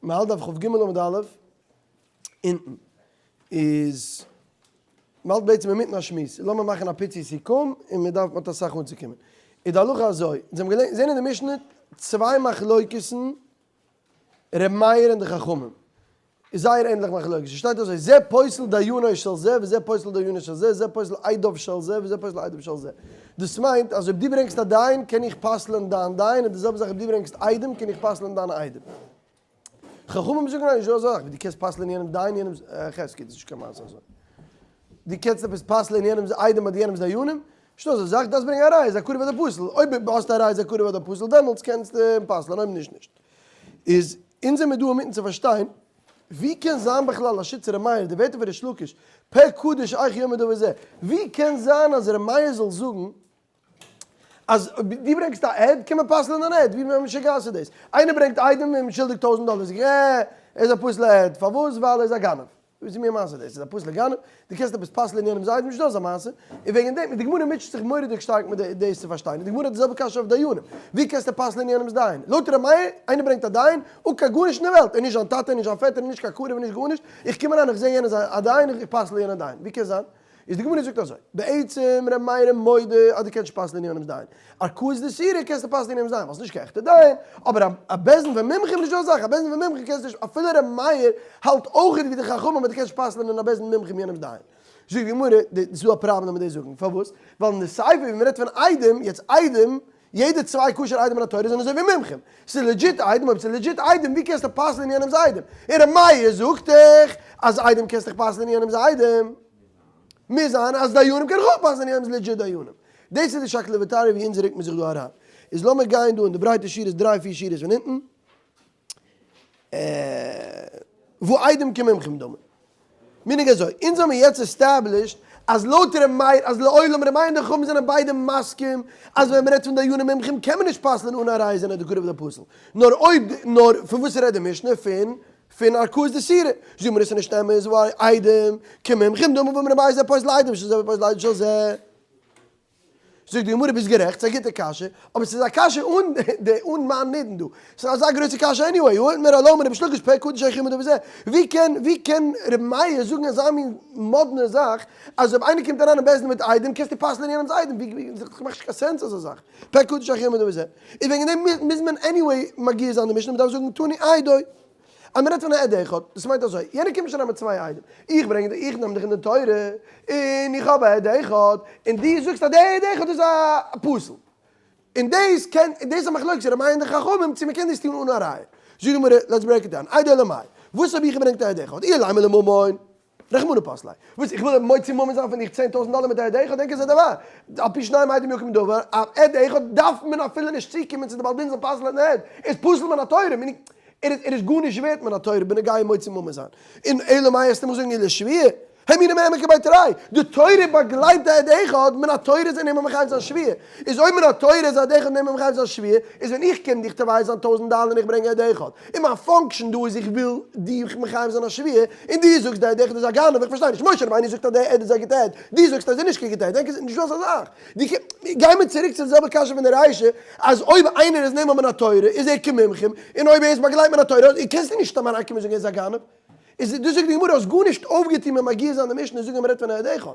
מ'האלט דף כ"ג עמוד א', אונטן איז, מ'האלט בעצם אינמיטן א שמועס, לאמיר מאכן א פיצי סיכום, און מ'דארף, מ'האט אסאך אנצוקומען. איז די הלכה אזוי, אונז האבן געלערנט, זעהן אין די משנה צוויי מחלוקת'ן ר' מאיר און די חכמים. איז זייער ענדליך מחלוקת, ס'שטייט אזוי, זה פוסל דיינו של זה וזה פוסל דיינו של זה, זה פוסל עדיו של זה וזה פוסל עדיו של זה. דאס מיינט אז אויב דו ברענגסט א דיין קען איך פסל'ען דיין דיין, און די זעלבע זאך אויב דו ברענגסט עדים קען איך פסל'ען דיינע עדים. חכמים זאגן ניין, נישטא אזא זאך ווי דו קענסט פסל'ען יענעמ'ס דיין, יענעמ'ס חזקי, דאס איז נישט קיין מעשה אזוי. דו קענסט עפעס פסל'ען יענעמ'ס עדים אדער יענעמ'ס דיינים? נישטא אזא זאך, דארפסט ברענגען א ראיה, איז א קרוב אדער פסול. אויב האסטו א ראיה איז א קרוב אדער פסול דעמאלטס קענסטו אים פסל'ען, אויב נישט נישט. איז אונז זעמיר דא אינמיטן צו פארשטיין ווי קען זיין בכלל א שיטת ר' מאיר, די ווערטער פון ריש לקיש, פה קדוש איך יאמר דבר זה, ווי קען זיין אז ר' מאיר זאל זאגן אז אויב דו ברענגסט א עד קען מען פסל'ען אן עד, ווי משוגעת איז דאס? איינער ברענגט עדים און שולדיג טויזענט דאלער, זאג איך אה, ער איז א פסל'ע עד, פארוואס? ווייל ער איז א גנב. וואס איז מיר מעשה דאס איז א פסל'ע גנב, דו קענסט עפעס פסל'ען יענעמ'ס עדים, נישטא אזא מעשה, און וועגן דעם, די גמרא מוטשעט זיך מורא'דיג שטארק מיט דאס צו פארשטיין, און די גמרא האט די זעלבע קשיא אויף דיינים, ווי קענסטו פסל'ען יענעמ'ס דיין? לויט ר' מאיר, איינער ברענגט א דיין, אן קיין גארנישט אין די וועלט, ער איז נישט זיין טאטע, נישט זיין פעטער, נישט קיין קרוב, נישט גארנישט, איך קום אריין איך זע יענער איז א דיין, איך פסל יענער דיין, ווי קען זיין? איז די גמרא זאגט אזוי, בעצם ר' מאיר איז מודה אז דו קענסט נישט פסל'ען יענעמ'ס דיין, ערכאות דאיסורא קענסטו פסל'ען יענעמ'ס דיין ווייל ס'איז נישט קיין עכטע דיין, אבער א בית דין פון מומחים איז נישט דא אזא זאך, א בית דין פון מומחים קענסטו נישט, אפילו ר' מאיר האלט אויכעט ווי די חכמים אז דו קענסט נישט פסל'ען אין א בית דין מומחים יענעמ'ס דיין. זאגט די גמרא, ס'איז דא א פראבלעם מיט דאס זאגן, פארוואס? ווייל אין די סיפא ווי מ'רעדט פון עדים, יעצט עדים, יעדע צוויי כשר עדים מן התורה זענען אזוי ווי מומחים. ס'איז legit עדים, אויב ס'איז legit עדים ווי קענסטו פסל'ען יענעמ'ס עדים? און ר' מאיר זאגט דאך אז עדים קענסט דאך פסל'ען יענעמ'ס עדים. מוז זיין אז דיינים קען איך אויך פסל'ען יענעמ'ס legit דיינים. דאס איז די שקלא וטריא ווי אונז רוקט מען זיך דא אריין. איז לאמיר גיין דא אין די ברייטע שורות דריי פיר שורות פון אונטן. והא עדים כמומחים דמו. meaning אזוי, אונז האמיר יעצט established אז לויט ר' מאיר אז לעולם ר' מאיר און די חכמים זענען ביידע מסכים אז ווען מ'רעדט פון דיינים מומחים קען מען נישט פסל'ען אן א ראיה זענען די קרוב די פסול. נאר אויב נאר פון וואס רעדט די משנה? פון פון ערכאות דאיסורא. זאגט מען עס איז נישט אמת והא עדים כמומחים דמו ואמר ר' מאיר זה פוסל עדיו של זה ופוסל עדיו של זה. זאגט די גמרא ביסט גערעכט, ס'איז א גוטע קשיא, אבער ס'איז א קשיא אן די אן מיין נידון דא, ס'איז אזא גרויסע קשיא anyway, הא איתמר עלה מריש לקיש פה קדוש איך יאמר דבר זה, ווי קען ווי קען ר' מאיר זאגן אזא מין מאדנע זאך אז אויב איינער קומט אריין אין בית דין מיט עדים קענסטו פסל'ען יענעמ'ס עדים, ווי ווי ס'מאכט נישט קיין sense אזא זאך, פה קדוש איך יאמר דבר זה, איז וועגן דעם מוז מען anyway מגיה זיין די משנה, מ'דארף זאגן תני עדו. אז מען רעדט פון א עד אחד, דאס מיינט אזוי, יענער קומט נישט אריין מיט צוויי עדים, איך ברענג דיך, איך נעם דיך אין די תורה, און איך האב א עד אחד, און דו זאגסט אז דער עד אחד איז א פסול. און דאס קען, און דאס איז א מחלוקת ר' מאיר און די חכמים צו מען קען דאס טון אן א ראיה. זאגט די גמרא, let's break it down, עדו למאי, וואס האב איך געברענגט א עד אחד? אילימא לממון. רחמנא פסליה. וואס, איך וויל מוציא ממון זיין פון דיך 10,000 דאלער מיט א עד אחד? אין כזה דבר. על פי שניים עדים יקום דבר, א עד אחד דארף מען אפילו נישט צוקומען צו די בעל דין זאל פסל'ען די עד, איז פסול מן התורה, meaning ער איז ער איז גארנישט ווערט מן התורה בנוגע מוציא ממון זיין. און אלא מאי וועסטו מיך זאגן אלא שבועה, הימוני מהימן כבי תרי, די תורה באגלייבט א עד אחד, מן התורה איז ער נאמן מחייב זיין שבועה. איז אויב מן התורה איז א עד אחד נאמן מחייב זיין שבועה, איז ווען איך קום דיך תובע זיין טויזנט דאלער און איך ברענג עד אחד, און מיין function דא איז איך וויל דיך מחייב זיין א שבועה, און דו זאגסט דער עד אחד איז א גנב, איך פארשטיי נישט, משה רבינו זאגט אז דער עד איז א גוטע עד, דו זאגסט אז ער איז נישט קיין גוטע עד, דענק איז נישטא אזא זאך. דו גיי מיר צוריק צו די זעלבע קשיא פון די רישא, אז אויב איינער איז נאמן מן התורה איז ער כמומחים, און אויב ער איז באגלייבט מן התורה קענסטו נישט סתם אריינקומען זאגן ער איז א גנב. איז דא זאגט די גמרא האסט גארנישט אויפגעטון מיט מגיה זיין די משנה און זאגן אז מ'רעדט פון א עד אחד.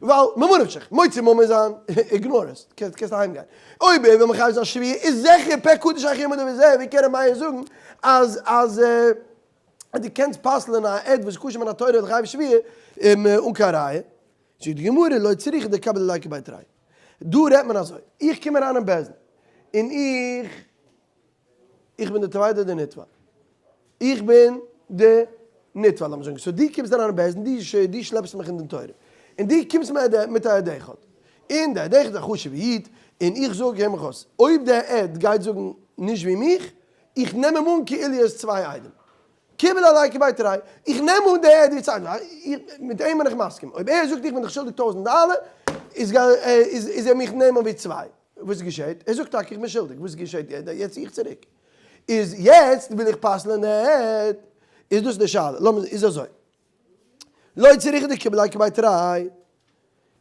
ווייל ממה נפשך, מוציא ממון זיין, ignore עס, קענסט אהיים גיין. אויב ער וויל מחייב זיין שבועה איז זיכער פה קדוש איך יאמר דבר זה, ווי קען ר' מאיר זאגן אז אז אז דו קענסט פסל'ען א עד וואס איז כשר מן התורה לחייב שבועה אן קיין ראיה? זאגט די גמרא לא צריכא דקביל עליה כבי תרי. דא רעדט מען אזוי, איך קום אריין אין בית דין און איך איך בין די תובע אדער די נתבע? איך בין די נתבע לאמיר זאגן, so דו קומסט אריין אין בית דין, דו שלעפסט מיך אין דין תורה, און דו קומסט מיט א עד אחד, און די עד אחד איז א חשוב'ע איד, און איך זאג הער מיך אויס, אויב דער עד גייט זאגן נישט ווי מיך, איך נעם אים אן כאילו ער איז צוויי עדים. קיבל עלי כבי תרי, איך נעם אן די עד ווי צוויי עדים, מיט אים בין איך מסכים, אויב ער זאגט איך בין דיך שולדיג טויזנט דאלער, איז ער מיך נעמען ווי צוויי. וואס געשעט? ער זאגט טאקע איך בין שולדיג, וואס געשעט יעצט? איך צוריק. איז יעצט וויל איך פסל'ען די עד, איז דאס די שאלה, לאמיר איז אזוי, לא צריכא דקביל עליה כבי תרי,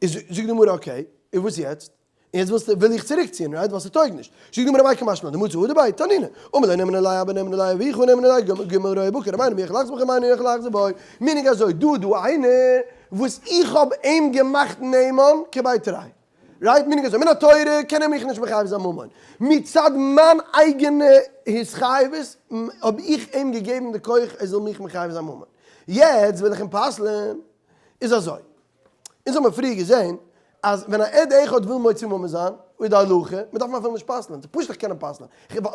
איז זאגט די גמרא okay, און וואס יעצט? און יעצט ווילסטו וויל איך צוריק ציען right ווייל ס'טויג נישט. זאגט די גמרא מאי קא משמע לן דמצי הדר ביה תנינא אמר לו נאמן עלי אבא נאמן עלי אביך נאמן עלי גמל רועה בקר ר' מאיר אומר יכול לחזור בך ר' מאיר אינו יכול לחזור בו meaning אזוי דא איז דא איינער וואס איך האב אים געמאכט נאמן כבי תרי right meaning אזוי מן התורה קען ער מיך נישט מחייב זיין ממון מצד מיין אייגענע התחייבות האב איך אים געגעבן די כח ער זאל מיך מחייב זיין ממון יעצט וויל איך אים פסל'ען איז אזוי אונז האמיר פריער געזען אז ווען א עד אחד וויל מוציא ממון זיין, איז די הלכה, מען דארף אים אפילו נישט פסל'ען, ס'איז פשוט איך קען אים פסל'ען.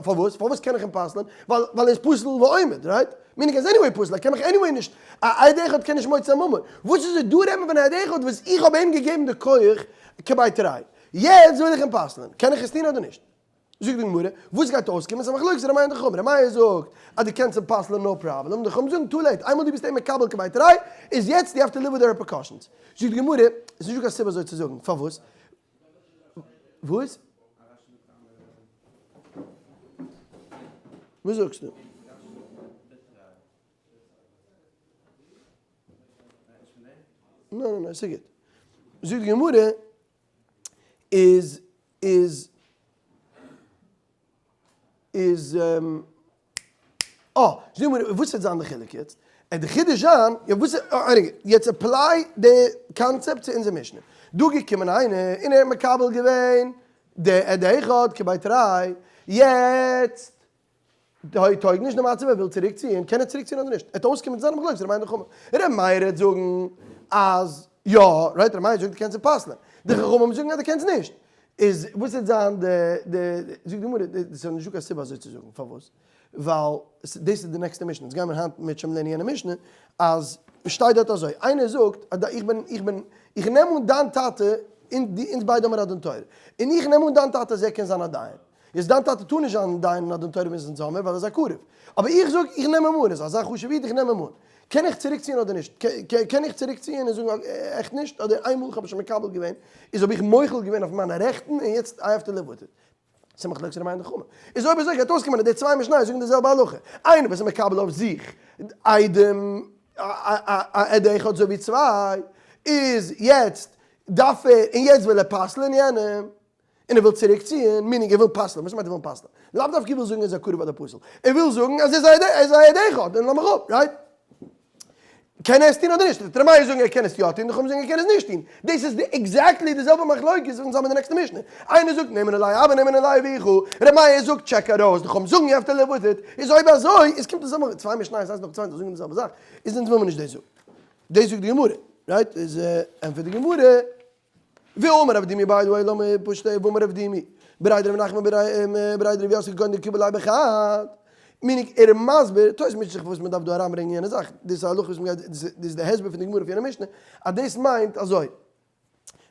פארוואס? פארוואס קען איך אים פסל'ען? ווייל ווייל ער איז פסול ועומד, right? meaning ער איז anyway פסול, ער קען מיך anyway נישט, א עד אחד קען נישט מוציא זיין ממון. וואס איז עס דא רעדט מען פון א עד אחד וואס איך האב אים געגעבן די כח כבי תרי. יעצט וויל איך אים פסל'ען, קען איך עס טון אדער נישט? זאגט די גמרא, וואס גייט אויסקומען? ס'איז א מחלוקת ר' מאיר און די חכמים, ר' מאיר זאגט אז דו קענסט אים פסל'ען no problem, די חכמים זאגן too late, איינמאל דו ביסט אים מקבל כבי תרי, איז יעצט you have to live with the repercussions. זאגט די גמרא, עס איז נישטא קיין סיבה אזוי צו זאגן, פארוואס? וואס? וואס זאגסטו? ניין ניין ניין, ס'גוט. זאגט די גמרא, איז איז איז אה, זאג מיר וואס וועט זיין די חילוק יעצט? עט די חידוש זיין, יא וואס איי יעצט apply די קאנצעפט צו אונזער משנה. דא געקומען איינער און ער האט מקבל געווען די עד אחד כבי תרי, יעצט די טויג נישט די מצב ער וויל צוריק ציען קען ער צוריק ציען אדער נישט? ער האט אויסקומען צו זיין מחלוקת ר' מאיר און די חכמים. ר' מאיר העט זאגן אז יא, right ר' מאיר זאגט די קענסט אים פסל'ען, די חכמים זאגן אז די קענסט נישט, איז וואס וועט זיין די די זאגט די גמרא ס'איז נישטא קיין סיבה אזוי צו זאגן פארוואס? ווייל דאס איז די נעקסטע משנה, אונז גיימיר היינט מיט שוין לערנען יענע משנה, אז שטייט דארט אזוי, איינער זאגט אז איך בין איך בין איך נעם אן דיין טאטע אונז ביידע האמיר א דין תורה, און איך נעם אן דיין טאטע אז ער קען זיין א דיין, איז דיין טאטע טאר נישט זיין דיין אין א דין תורה ווען ס'איז זומער ווייל ער איז א קרוב. אבער איך זאג איך נעם אים אן, ער איז אזא חשוב'ע איד איך נעם אים אן. קען איך צוריק ציען אדער נישט? קען איך צוריק ציען און זאגן עכט נישט? אדער איינמאל איך האב שוין מקבל געווען איז האב איך מוחל געווען אויף מיינע רעכטן און יעצט I have to live with it. ס'איז מחלוקת ר' מאיר און די חכמים. איז אויב אזוי גייט אויסקומען אז די צוויי משניות זאגן די זעלבע הלכה. איינער וואס איז מקבל אויף זיך עדים א עד אחד אזוי ווי צוויי איז יעצט דארף ער און יעצט וויל ער פסל'ען יענעם. און ער וויל צוריק ציען, meaning ער וויל פסל'ען, וואס מיינט ער וויל פסל'ען? לאו דווקא וויל זאגן ער איז א קרוב אדער פסול, ער וויל זאגן אז ער איז א עד אחד און לאמיך אפ, right? קען ער עס טון אדער נישט? וועט ר' מאיר זאגן ער קען עס יא טון, די חכמים זאגן ער קען עס נישט טון, דאס איז די exactly די זעלבע מחלוקת וואס אונז האבן אין די נעקסטע משנה, איינער זאגט נאמן עלי אבא נאמן עלי אביך, ר' מאיר זאגט טשעק ארויס, די חכמים זאגן you have to live with it, איז אויב אזוי איז קומט די זעלבע, צוויי משניות איינס נאך די צווייטע זאגן די זעלבע זאך, איז אונז וויל מען נישט דאס זאגן, דאס זאגט די גמרא, right? איז ענטפערט די גמרא. ואמר רב דימי ביי דא למה פשטיה ואמר רב דימי בריה דרב נחמן בריה דרב יוסף כגון דקיבל עליה בחד meaning ער איז מסביר תוס' מישט זיך וואס מען דארף דא אריינברענגען יענע זאך דאס איז א הלכה וואס מען גייט דאס איז די הסבר פון די גמרא אויף יענע משנה אז דאס מיינט אזוי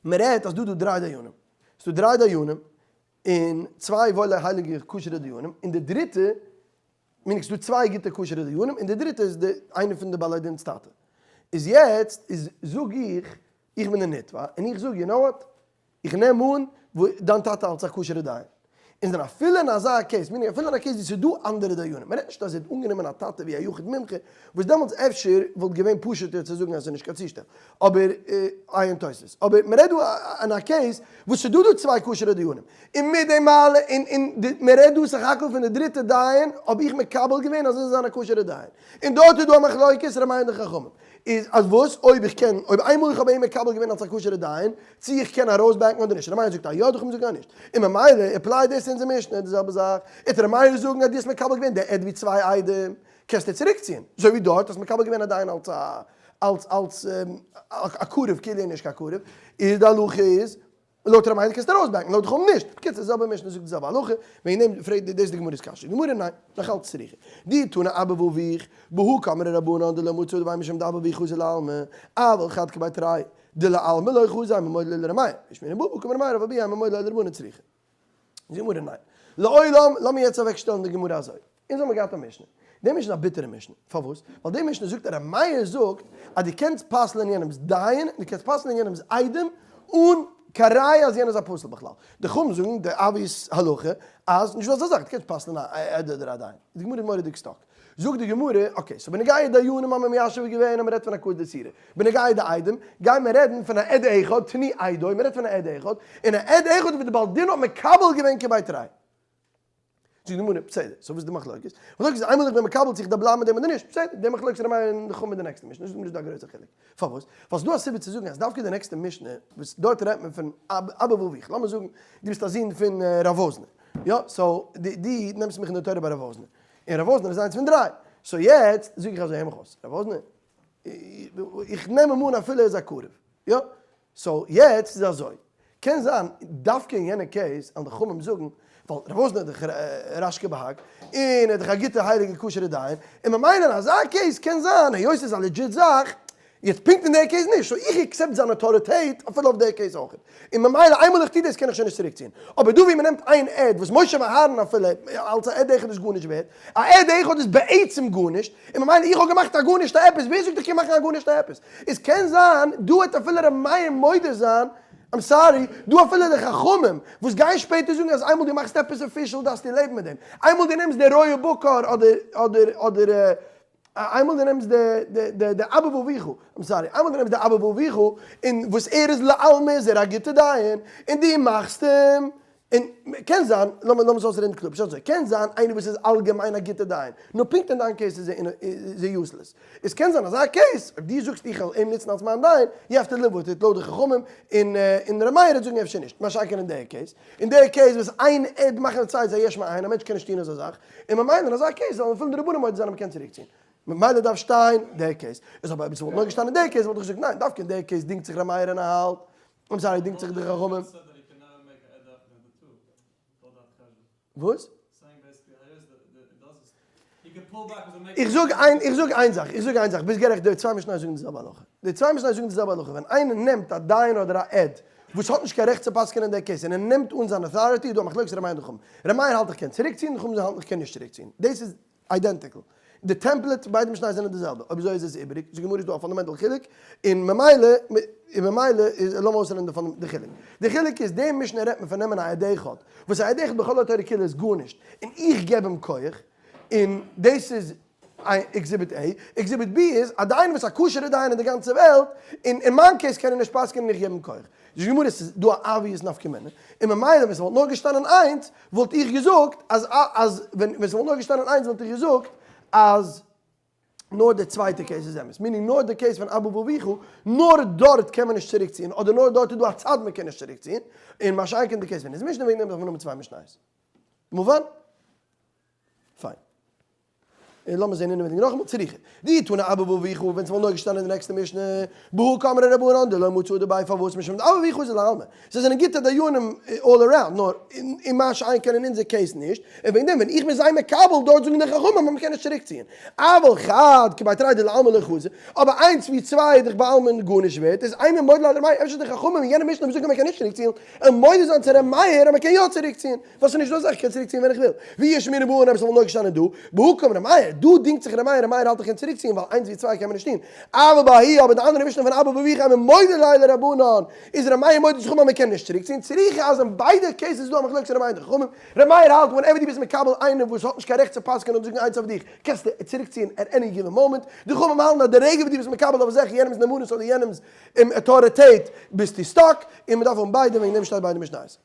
מען רעדט אז דא דא דריי דיינים ס'דא דריי דיינים און צוויי וואוילע הייליגע כשר'ע דיינים און די דריטע meaning ס'דא צוויי גוטע כשר'ע דיינים און די דריטע איז די איינער פון די בעלי דין'ס טאטע איז יעצט איז זאג איך איך בין די נתבע, און איך זאג, you know what, איך נעם אן דיין טאטע אלס א כשר'ע דיין. און זענען אפילו אין אזא case, meaning אפילו אין א case ווי ס'איז דא אנדערע דיינים, מ'רעדט נישט אז ער האט אנגענומען א טאטע ווי א יחיד מומחה, וואס דעמאלטס אפשר וואלט געווען פשוט'ער צו זאגן אז ס'איז נישט קיין צושטעל, אבער עיין תוספות. אבער מ'רעדט דא אין א case וואס ס'איז דא דא צוויי כשר'ע דיינים, און מיט דעם אלע, און און מ'רעדט דא סך הכל פון די דריטע דיין, האב איך מקבל געווען אז ער זאל זיין א כשר'ע דיין. און דארט איז דא א מחלוקת ר' מאיר און די חכמים. איז אז וואס אויב איך קען, אויב איינמאל איך האב איהם מקבל געווען אלס א כשר'ע דיין, צו איך קען ארויסבעקן אדער נישט, ר' מאיר זאגט א יא, די חכמים זאגן א נישט, און ממילא apply דאס צו אונזער משנה, די זעלבע זאך, וועט ר' מאיר זאגן אז דו האסט מקבל געווען די עד ווי צוויי עדים, קענסטו צוריקציען, אזוי ווי דארט האסט מקבל געווען א דיין אלס א אלס אלס א קרוב כאילו ער איז נישט קיין קרוב, איז די הלכה איז לויט ר' מאיר קענסטו ארויסבעקן, לויט חכמים נישט. בקיצור, די זעלבע משנה זאגט די זעלבע הלכה, וועגן דעם פרעגט דאס די גמרא'ס קשיא. גמרא ניין, נאך אלץ צריכא. דאי תנא אבא ואביך, בהא קאמרי רבנן דלא מצי הדר ביה משום דאבא ואביך חזי לעלמא, אבל חד כבי תרי דלעלמא לא חזי אימא מודה ליה לר' מאיר, ושמעינן בהא קאמר ר' מאיר אף על פי אימא מודה ליה לרבנן צריכא. גמרא ניין. לעולם, לאמיר יעצט אוועקשטעלן די גמרא אזוי. אונז האמיר געהאט א משנה. די משנה איז א ביטערע משנה. פארוואס? ווייל די משנה זאגט, ר' מאיר זאגט אז דו קענסט פסל'ען יענעמ'ס דיין, דו קענסט פסל'ען יענעמ'ס איידעם אן קיין ראיה אז יענער איז א פסול בכלל. די חכמים זאגן די obvious הלכה אז נישטא אזא זאך, דו קענסט פסל'ען א עד אדער א דיין. די גמרא איז מורא'דיג stuck. זאגט די גמרא, okay, so בנוגע דיינים האבן מיר מיישב געווען אז מ'רעדט פון הכאה דאיסורא. בנוגע די עדים, גייען מיר רעדן פון א עד אחד, תנו עדו, מ'רעדט פון א עד אחד, און א עד אחד וואס די בעל דין האט מקבל געווען כבי תרי. זאגט די גמרא, בסדר, so וואס איז די מחלוקת? מחלוקת איז איינמאל איך בין מקבל צו איך דארף בלייבן מיט דעם אדער נישט, בסדר, די מחלוקת איז ר' מאיר און די חכמים אין די נעקסטע משנה, נישט דא א גרויסע חילוק. פארוואס? ווייל ס'איז דא א סיבה צו זאגן אז דווקא די נעקסטע משנה, וואס דארט רעדט מען פון אבא ואביך, לאמיר זאגן דו ביסט א זון פון רב וואזנער, יא, so דו נעמסט מיך אין די תורה ביי רב וואזנער, און רב וואזנער איז איינס פון דריי, so יעצט זאג איך אזוי, הער מיך אויס, רב וואזנער, איך נעם אים אן אפילו ער איז א קרוב, יא, so יעצט איז אזוי, קען זיין דווקא אין יענע case וועלן די חכמים זאגן, ווייל רב וואזנער איז דאך רשכבה"ג, און ער איז דאך א גוטע הייליגע כשר'ע דיין, און ממילא אין אזא case קען זיין היות ס'איז א legit זאך, יעצט פונקט אין די case נישט, so איך accept זיין אויטאריטעט אפילו אויף די case אויך, און ממילא איינמאל איך טו דאס קען איך שוין נישט צוריק ציען, אבער דא ווי מ'נעמט איין עד וואס משה ואהרן אפילו אלס א עד אחד איז גארנישט ווערט, א עד אחד איז בעצם גארנישט, און ממילא איך האב געמאכט א גארנישט א עפעס, ווער זאגט איך קען מאכן א גארנישט א עפעס? איז קען זיין דא וועט אפילו ר' מאיר מודה זיין, I'm sorry, דא אפילו די חכמים וואס גייען שפעטער זאגן אז איינמאל דו מאכסט עפעס official דארפסטו לעבן מיט דעם, איינמאל דו נעמסט די רועה בקר אדער אדער אדער איינמאל דו נעמסט די די די אבא ואביך, I'm sorry, איינמאל דו נעמסט די אבא ואביך און וואס ער איז לעלמא איז ער א גוטע דיין און דו מאכסט אים און קען זיין, לאמיר עס אויסרעדן קלאר, פשט אזוי, קען זיין איינער וואס איז אלגעמיין א גוטע דיין, נאר פונקט אין דיין case איז ער useless. עס קען זיין אזא case, אויב דו זאגסט איך וועל אים נוצן אלס מיין דיין, you have to live with it לויט די חכמים, און און ר' מאיר וועט זאגן אפשר נישט, מה שאין כן אין די case. אין די case וואס איין עד מאכן א צייט איז א יש מאין, א מענטש קען נישט טון אזא זאך, און ממילא אין אזא case זאלן אפילו די רבנים מודה זיין אז מ'קען צוריקציען. ממילא דארף שטיין די case. איז אבער אויב עס וואלט נאר געשטאנען די case וואלט איך געזאגט ניין, דווקא אין די case דינגט זיך ר' מאיר און ער האלט I'm sorry, דינגט זיך די חכמים. וואס? איך זאג איין, איך זאג איין זאך, איך זאג איין זאך, ביסט גערעכט, די צוויי משניות זאגן די זעלבע הלכה. די צוויי משניות זאגן די זעלבע הלכה, ווען איינער נעמט א דיין אדער א עד וואס האט נישט קיין רעכט צו פסק'ענען די case און ער נעמט אן זיין authority, איז דא א מחלוקת ר' מאיר און די חכמים. ר' מאיר האלט איך קען צוריקציען, די חכמים האלטן איך קען נישט צוריקציען. דאס איז identical. די template ביידע משניות זענען די זעלבע. אויב אזוי איז עס איבעריג. זאגט גמרא איז דא א fundamental חילוק, און ממילא, און ממילא איז, לאמיר אויסרעדן די די חילוק. די חילוק איז, די משנה רעדט מען פון נעמען א עד אחד, וואס א עד אחד בכל התורה כולה איז גארנישט, און איך געב אים כח, און דאס איז exhibit A. Exhibit B איז, א דיין וואס א כשר'ע דיין אין די גאנצע וועלט, און אין מיין case קען ער נישט פסק'ענען און איך געב אים כח. זאגט גמרא ס'איז דא א obvious נפקא מינה, און ממילא ווען ס'וואלט נאר געשטאנען איינס, וואלט איך געזאגט אז אז ווען ווען ס'וואלט נאר געשטאנען איינס וואלט איך געזאגט אז נאר די צווייטע case איז אמת, meaning נאר די case פון אבא ואביך, נאר דארט קען מען נישט צוריק ציען, אדער נאר דארט איז דא א צד מען קען נישט צוריק ציען, און מה שאין כן די case ווען איז משנה וועגן דעם דארף מען האבן צוויי משניות. מובן? פיין. און לאמיר זעהן אינעווייניג נאכאמאל צריכא דאי תנא אבא ואביך ווען ס'וואלט נאר געשטאנען אין די נעקסטע משנה בהא קאמרי רבנן דלא מצי הדר ביה פארוואס משום דאבא ואביך איז לעלמא זיי זענען גוטע דיינים all around נאר אין מה שאין כן אין אונזער case נישט און וועגן דעם ווען איך בין זיי מקבל דארט זאגן די חכמים אז מ'קען נישט צוריקציען אבל חד כבי תרי דלעלמא לא חזי אבער איינס ווי צוויי איז דאך בעלמא גארנישט ווערט איז אימא מודה ליה לר' מאיר אפשר די חכמים אין יענע משנה וואס זאגן אז מ'קען נישט צוריקציען און מודה זיין צו ר' מאיר אז מ'קען יא צוריקציען. וואס איז נישט דא זאך, איך קען צוריק ציען ווען איך וויל. ואי אשמעינן בהא אויב ס'וואלט נאר געשטאנען דא, בהא קאמר ר' מאיר, דא דינגט זיך ר' מאיר, ר' מאיר האלט איך קען צוריק ציען ווייל איינס ווי צוויי קען מען נישט טון. אבל בההיא אבער די אנדערע משנה פון אבא ואביך אימא מודה ליה לרבנן, איז ר' מאיר מודה צו חכמים אז מען קען נישט צוריק ציען, צריכא אז אין ביידע cases איז דא א מחלוקת ר' מאיר און די חכמים, ר' מאיר האלט whenever דו ביסט מקבל איינער וואס האט נישט קיין רעכט צו פסק'ענען אדער זאגן עצה אויף דיך, קענסטו צוריק ציען at any given moment, די חכמים האלטן אז די רגע וואס דו ביסט מקבל אויף זיך יענעמ'ס נאמנות אדער יענעמ'ס אויטאריטעט ביסטו stuck, און מען דארף האבן ביידע, וועגן דעם שטייט ביידע משניות.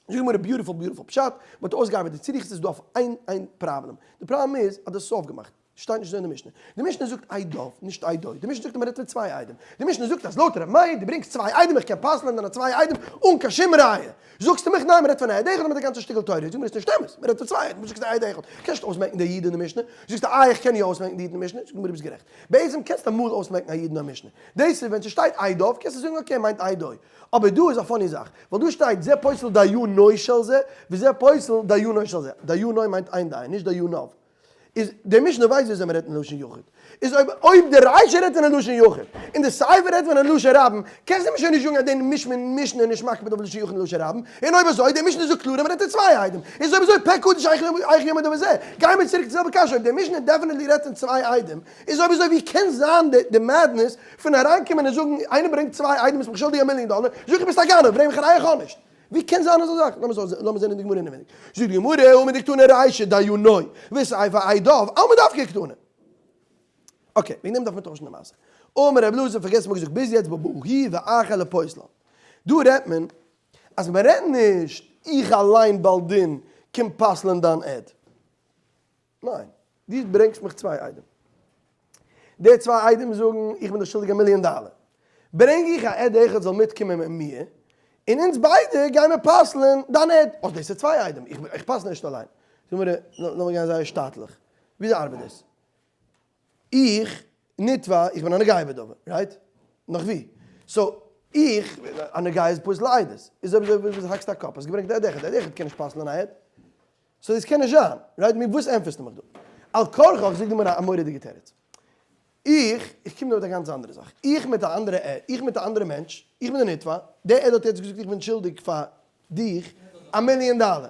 זאגט גמרא beautiful beautiful פשט, מען האט אויסגעארבעט די צריכות איז דא אויף איין איין פראבלעם, די פראבלעם איז אז דאס איז אויפגעמאכט, שטייט נישט אזוי אין די משנה, די משנה זאגט עדיו, נישט עדו, די משנה זאגט אז מען רעדט פון צוויי עדים, די משנה זאגט אז לויט ר' מאיר דו ברענגסט צוויי עדים איך קען פסל'ען דיינע צוויי עדים אן קיין שום ראיה, זאגסטו מיך ניין מען רעדט פון א עד אחד מיט א גאנצע שטיקל תורה, זאג מיר עס איז נישט אמת, מען רעדט פון צוויי עדים, וואס זאגסטו עד אחד, קענסט נישט אויסמעקן די יוד אין די משנה, זאגסטו איי איך קען יא אויסמעקן די יוד אין די משנה, זאגט גמרא ביסט גערעכט, בעצם קענסטו אמאל אויסמעקן א יוד אין א משנה, דאס איז ווען ס'שטייט עדיו קענסטו זאגן okay מיינט עדו, אבער דא איז א funny זאך, ווייל דא שטייט זה פוסל דיינו של זה, וזה פוסל דיינו של זה, דיינו מיינט איין דיין, נישט דייניו. איז די משנה ווייסט וויאזוי מען רעדט אין לשון יחיד. איז אויב אויב די רישא רעדט פון א לשון יחיד, און די סיפא רעדט פון א לשון רבים, קענסטו מיר שוין נישט זאגן אז די משנה משנה איז נישט מקפיד אויף לשון יחיד און לשון רבים, און אויב אזוי די משנה זאגט קלאר אז מען רעדט פון צוויי עדים, איז אויב אזוי פה קדוש היכי יאמר דבר זה, גייען מיר צוריק צו די זעלבע קשיא, אויב די משנה definitely רעדט פון צוויי עדים, איז אויב אזוי ווי קען זיין די madness פון אריינקומען און זאגן איינער ברענגט צוויי עדים איז מיך שולדיג א מיליאן דאלער, זאג איך ביסט א גנב, ברענג מיך א ראיה איך האב נישט. ווי קען זיין אזא זאך? לאמיר זען אין די גמרא אינעווייניג. זאגט די גמרא, הא מדקתני רישא דיינו וסיפא עדיו, אלמא דווקא קתני. okay, וועגן דעם דארף מען טוישן די מעשה. אמר רבי אלעזר, פארגעס וואס מ'האט געזאגט ביז יעצט, בבא הוא ואחר לפוסלן. דא רעדט מען אז מען רעדט נישט איך אליין בעל דין קום פסל'ען דיין עד. ניין, דו ברענגסט מיך צוויי עדים. די צוויי עדים זאגן איך בין דיר שולדיג א מיליאן דאלער. ברענג איך א עד אחד זאל מיטקומען מיט מיר, און אונז ביידע גיימער פסל'ען דיין עד. אה, דאס איז צוויי עדים, איך פסל נישט אליין. זאג מיר, לאמיר גיין זייער שטאטליך. וויאזוי ארבעט דאס? איך, נתבע, איך בין א נוגע בדבר, right? נאך ווי? so, איך, א נוגע איז פוסל עדות. איז אויב אזוי וואס האקסטו א קאפ? האסט געברענגט א עד אחד, די עד אחד קען נישט פסל'ען א עד. so דאס קען נישט זיין, right? מיר וואס ענטפערסטו מיך דא? על כרחך זאג דו מיר א מורא'דיגע תירוץ. איך, איך קום דא מיט א גאנץ אנדערע זאך. איך מיט א אנדערע עד, איך מיט א אנדערע מענטש, איך בין די נתבע, דער עד האט יעצט געזאגט איך בין שולדיג פאר דיך א מיליאן דאלער.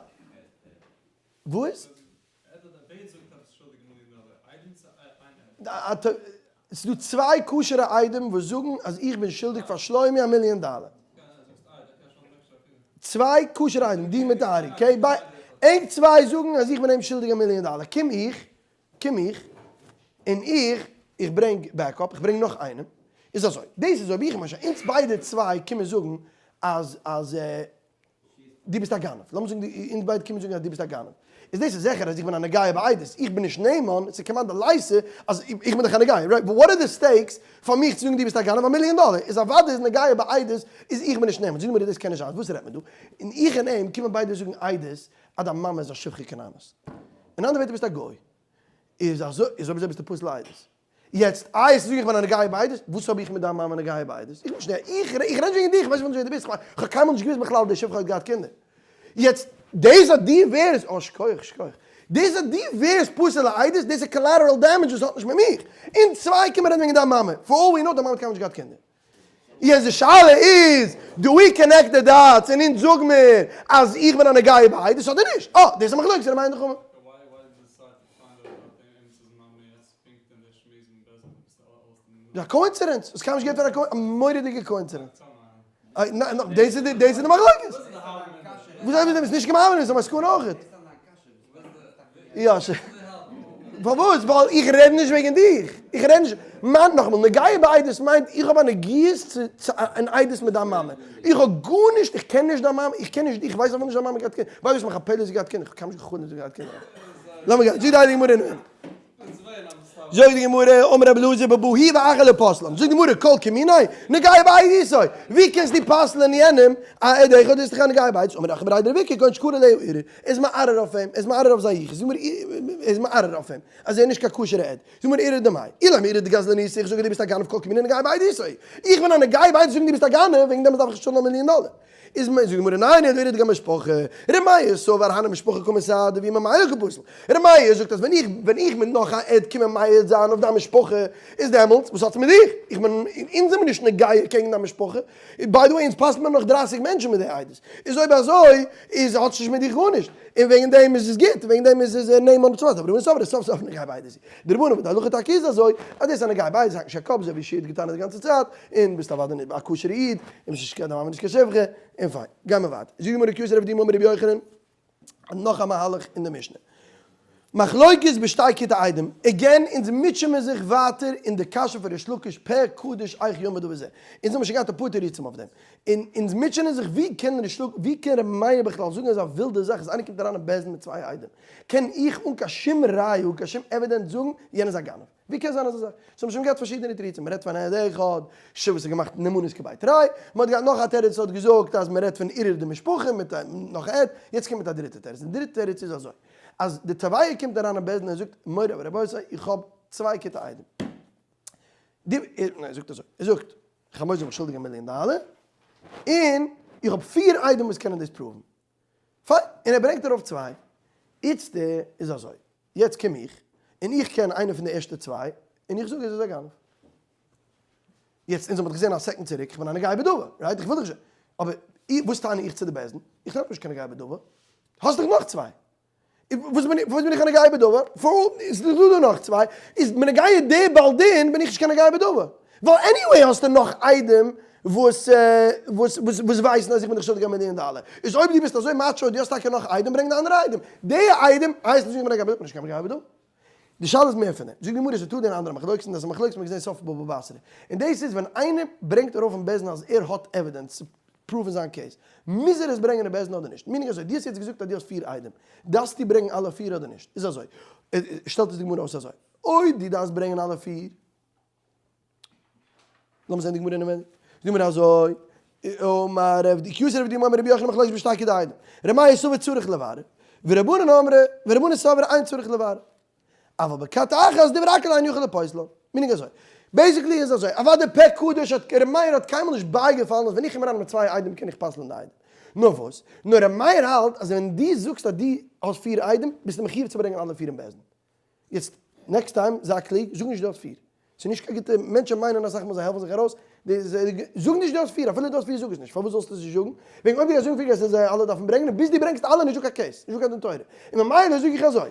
וואס? ס'איז דא צוויי כשר'ע עדים וואס זאגן אז איך בין שולדיג פאר שלומי א מיליאן דאלער. צוויי כשר'ע עדים, דו מיט ארי, okay? ענק צוויי זאגן אז איך בין אים שולדיג א מיליאן דאלער. קום איך, קום איך, און איך, איך ברענג backup, איך ברענג נאך איינעם. איז אזוי, דאס איז אויב איך למשל, אונז ביידע צוויי קומען זאגן אז, אז. דו ביסט א גנב, לאמיר זאגן אונז ביידע קומען זאגן אז דו ביסט א גנב, איז דאס איז זיכער אז איך בין א נוגע בעדות, איך בין נישט נאמן, ס'איז כמעט דאורייתא אז איך בין דאך א נוגע, right? What are the stakes פאר מיך צו זאגן דו ביסט א גנב? א מיליאן דאלער איז אוודאי איז נוגע בעדות איז איך בין נישט נאמן, זאג מיר דאס קען נישט זיין, וואס רעדט מען דא? און איך און אים קומען ביידע זאגן עדות אז דיין מאמע איז א שפחה כנענית, אין אנדערע ווערטער ביסט א גוי, איז אזוי איז אויב אזוי ביסטו פסול לעדות. יעצט איי עס זאג איך בין א נוגע בעדות, וואס האב איך מיט דיין מאמע נוגע בעדות? איך בין נישט נוגע, איך איך רעד נישט וועגן דיך, איך ווייס נישט ווער דו ביסט, איך האב קיינמאל נישט געוואוסט בכלל די שפחה האט געהאט קינדער. יעצט דאס אז דו ווערסט, אה שכוח שכוח, דאס אז דו ווערסט פסול לעדות, דאס איז collateral damage וואס האט נישט מיט מיך. אונז צוויי קומען רעדן וועגן דיין מאמע, for all we know דיין מאמע האט קיינמאל נישט געהאט קינדער. יעצט די שאלה איז, do we connect the dots און אונז זאג מיר אז איך בין א נוגע בעדות אדער נישט? אה, דאס איז מחלוקת ר' מאיר און די חכמים. א coincidence? האסט קיינמאל נישט געהערט פון א מורא'דיגע coincidence. דאס איז די מחלוקת. וואס הייסט דאס איז נישט קיין מאמר, איז א מסקנא אויכעט. יא, פארוואס? ווייל איך רעד נישט וועגן דיך. איך רעד נישט, מיין, נאכאמאל, נוגע בעדות מיינט איך האב א נגיעות צו אן עדות מיט דיין מאמע. איך האב גארנישט, איך קען נישט דיין מאמע, איך קען נישט, איך ווייס אפילו נישט דיין מאמע געהאט קינדער. ווייסט וואס מיך א פלא זי געהאט קינדער, איך האב קיינמאל נישט גע'חלומ'ט זי געהאט קינדער. לאמיר גיין, זאגט די הייליגע גמרא אין. זאגט די גמרא, אמר רבי אלעזר בבא הוא ואחר לפוסלן, זאגט די גמרא, כל כמיני, נוגע בעדותו, ווי קענסטו פסל'ען יענעם, א עד אחד איז דאך א נוגע בעדות, אמר אחא בריה דרב איקא, כגון שקרא עליה אירור, ער איז מערער אויף אים, ער איז מערער אויף זיין יחוס, זאג מיר, ער איז מערער אויף אים, אז ער איז נישט קיין כשר'ע עד, זאג מיר אירור דמאי, אילימא אירור דגזלנותא, איך זאג אז דו ביסט א גנב כל כמיני נוגע בעדותו, איך בין א נוגע בעדות זאגן דו ביסט א גנב, וועגן דעם דארף איך נישט צאלן א מיליאן דאלער. איז מ זאגט די גמרא ניין אלא אירור דגמ' משפחה, ר' מאיר סבר הני משפחה קא מסהדא ואיהו ממילא קא פסיל, ר' מאיר זאגט אז ווען איך ווען איך מיט נאך א עד קומען מעיד זיין אויף דיין משפחה איז דעמאלטס וואס האטס מיט דיך, איך בין אונז זעמיר נישט נוגע קעגן דיין משפחה, by the way אונז פסל'ט מען נאך דרייסיג מענטשן מיט די עדות, איז אויב אזוי איז האטס נישט מיט דיך גארנישט, און וועגן דעם איז עס גוט, וועגן דעם איז עס נאמן צו אבער רבנן סברי סוף סוף נוגע בעדות. די רבנן וואס די הלכה טאקע איז אזוי אז דאס איז א נוגע בעדות האקט נישט קיין קאפ אזוי ווי שיעור האט געטענה'ט די גאנצע צייט, און ביסט אוודאי נישט א כשר'ע איד, און ביסט נישט קיין דיין מאמע נישט קיין שפחה, און פיין. גיי מיר ווייטער. זאגט די גמרא כי אתא רב דימי אמר רבי יוחנן, נאך א מהלך אין די משנה. מחלוקת בשתי כיתי עדים, again אונז מוטשען מיר זיך ווייטער אין די קשיא פון ריש לקיש פה קדוש איך יאמר דבר זה. אונז האבן שוין געהאט אפאר תירוצים אויף דעם. און אונז מוטשענען זיך ווי קען ריש לקיש, ווי קען רבי מאיר בכלל זאגן אזא ווילדע זאך אז איינער קומט אריין אין בית דין מיט צוויי עדים, קען איך אן קיין שום ראיה אן קיין שום evidence זאגן יענער איז א גנב? ווי קען זיין אזא זאך? ס'האבן שוין געהאט פארשידענע תירוצים, מ'רעדט פון עד אחד ש וואס האט געמאכט נאמנות כבי תרי, מ'האט געהאט נאך א תירוץ וואס האט געזאגט אז מ'רעדט פון ערעור די משפחה מיט נאך א עד, יעצט קומט מיט א דריטע תירוץ, די דריטע תירוץ איז אזוי, אז די תובע קומט אריין אין בית דין און זאגט מורי ורבותי איך האב צוויי כיתי עדים, די, ניין ער זאגט אזוי, ער זאגט חמור איז מיך שולדיג א מיליאן דאלער, און איך האב פיר עדים וואס קענען דאס prove ן, פיין, און ער ברענגט ארויף צוויי. איצטער איז אזוי, יעצט קום איך, און איך קען איינע פון די ערשטע צוויי, און איך זאג עס איז א גנב. יעצט, אונז האבן דאך געזען א second צוריק, איך בין א נוגע בדבר, right? איך וויל דאך נישט, אבער וואס טענה איך צו די בית דין? איך טענה נישט קיין נוגע בדבר. האסט דאך נאך צוויי. וואס בין איך, וואס בין איך א נוגע בדבר? פאר איז דא דא נאך צוויי, איז בנוגע די בעל דין בין איך נישט קיין נוגע בדבר. ווייל anyway האסטו נאך עדים. וואס וואס וואס ווייסן אז איך בין דיך שולדיג א מיליאן דאלער. איז אויב דו ביסט אזוי macho דו האסט טאקע נאך עדים ברענג די אנדערע עדים. די עדים הייסט נישט איך בין א גבאי נישט קיין גבאי דא. די שאלה איז מער פון דעם. זאגט די גמרא ס'איז דא די אנדערע מחלוקת און דאס איז מחלוקת מ'האט געזען סוף בבא בתרא. און דאס איז ווען איינער ברענגט ארויף אין בית דין אז ער האט evidence צו prove ן זיין case. מוז ער עס ברענגען אין בית דין אדער נישט? meaning אזוי, דו האסט יעצט געזאגט אז דו האסט פיר עדים. דארפסטו ברענגען אלע פיר אדער נישט? איז אזוי. שטעלט עס די גמרא אויס אזוי. אויב דו דארפסט ברענגען אלע פיר. לאמיר זען די גמרא אינעווייניג. זאגט די גמרא אזוי, אמר רב די כי אתא רב דימי אמר רבי יוחנן מחלוקת בשתי כתי עדים. ר' מאיר סבר צריך לברר, ורבנן אמרי, ורבנן סברי אין צריך לברר. אבל בכת אחת דברי הכל אין יכול לפוסלה. meaning אזוי. basically איז אזוי, אוודאי פה קדוש האט, ר' מאיר האט קיינמאל נישט בייגעפאלן אז ווען איך קום אריין מיט צוויי עדים קען איך פסל'ן די עדים. נאר וואס? נאר ר' מאיר האלט אז ווען דו זאגסט אז דו האסט פיר עדים, ביסטו מחיוב צו ברענגען אלע פיר אין בית דין. יעצט next time זיי קלוג, זאג נישט דו האסט פיר. ס'איז נישט קיין גוטע, מענטשען מיינען אסאך מאל זיי העלפן זיך ארויס, זאג נישט דו האסט פיר, אפילו דו האסט פיר זאג עס נישט, פארוואס זאלסטו עס נישט זאגן? וועגן אויב דו גייסט זאגן פיר גייסטו זיי אלע דארפן ברענגען, און ביז דו ברענגסט אלע נישט דא קיין case, נישט דא קיין דין תורה. און ממילא זאג איך אזוי,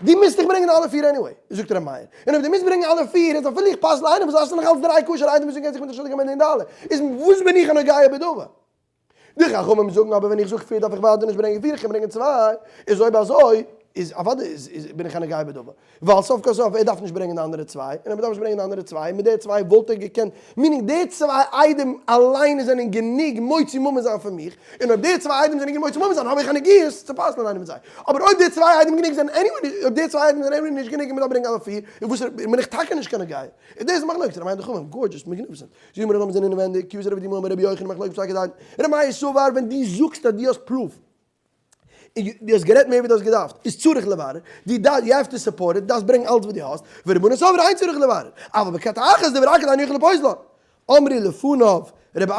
דו מוזט דיך ברענגען אלע פיר anyway, זאגט ר' מאיר, און אויב דו מוזט ברענגען אלע פיר, איז אפילו איך פסל איינעם, וואס האסטו נאך אלץ דריי כשר'ע עדים וואס זאגן אז איך בין דיך שולדיג א מיליאן דאלער, איז וואס בין איך א נוגע בדבר? די חכמים זאגן אבער ווען איך זאג פיר דארף איך ווייטער נישט ברענגען פיר איך קען ברענגען צוויי, איז אויב אזוי איז אוודאי איז בין איך א נוגע בדבר, ווייל סוף כל סוף ער דארף נישט ברענגען די אנדערע צוויי, און אויב ער דארף נישט ברענגען די אנדערע צוויי, מיט די צוויי וואלט ער געקענט, meaning די צוויי עדים אליין זענען גענוג מוציא ממון זיין פון מיך, און אויב די צוויי עדים זענען גענוג מוציא ממון זיין האב איך א נגיעות צו פסל'ען איינעם מיט זיי, אבער אויב די צוויי עדים גענוג זענען anyway נישט, אויב די צוויי עדים זענען anyway נישט גענוג און מ'דארף ברענגען אלע פיר, איז וואס בין איך טאקע נישט קיין נוגע, איז דאס מחלוקת ר' מאיר און די חכמים, gorgeous, magnificent. זאגט די גמרא לאמיר זען אינעווענדיג, כי אתא רב דימי אמר רבי יוחנן מחלוקת בשתי כתי עדים, ר' מאיר סבר ווען דו זאגסט אז דו האסט proof, און דו האסט גערעדט מער ווי דו האסט געדארפט, איז צריך לברר, דו דארפסט, you have to support it, דו דארפסט ברענגען אלץ וואס דו האסט, ורבנן סברי אין צריך לברר, אבל בכת אחת דברי הכל אין יכול לפוסלה. אמרו לפניו רבי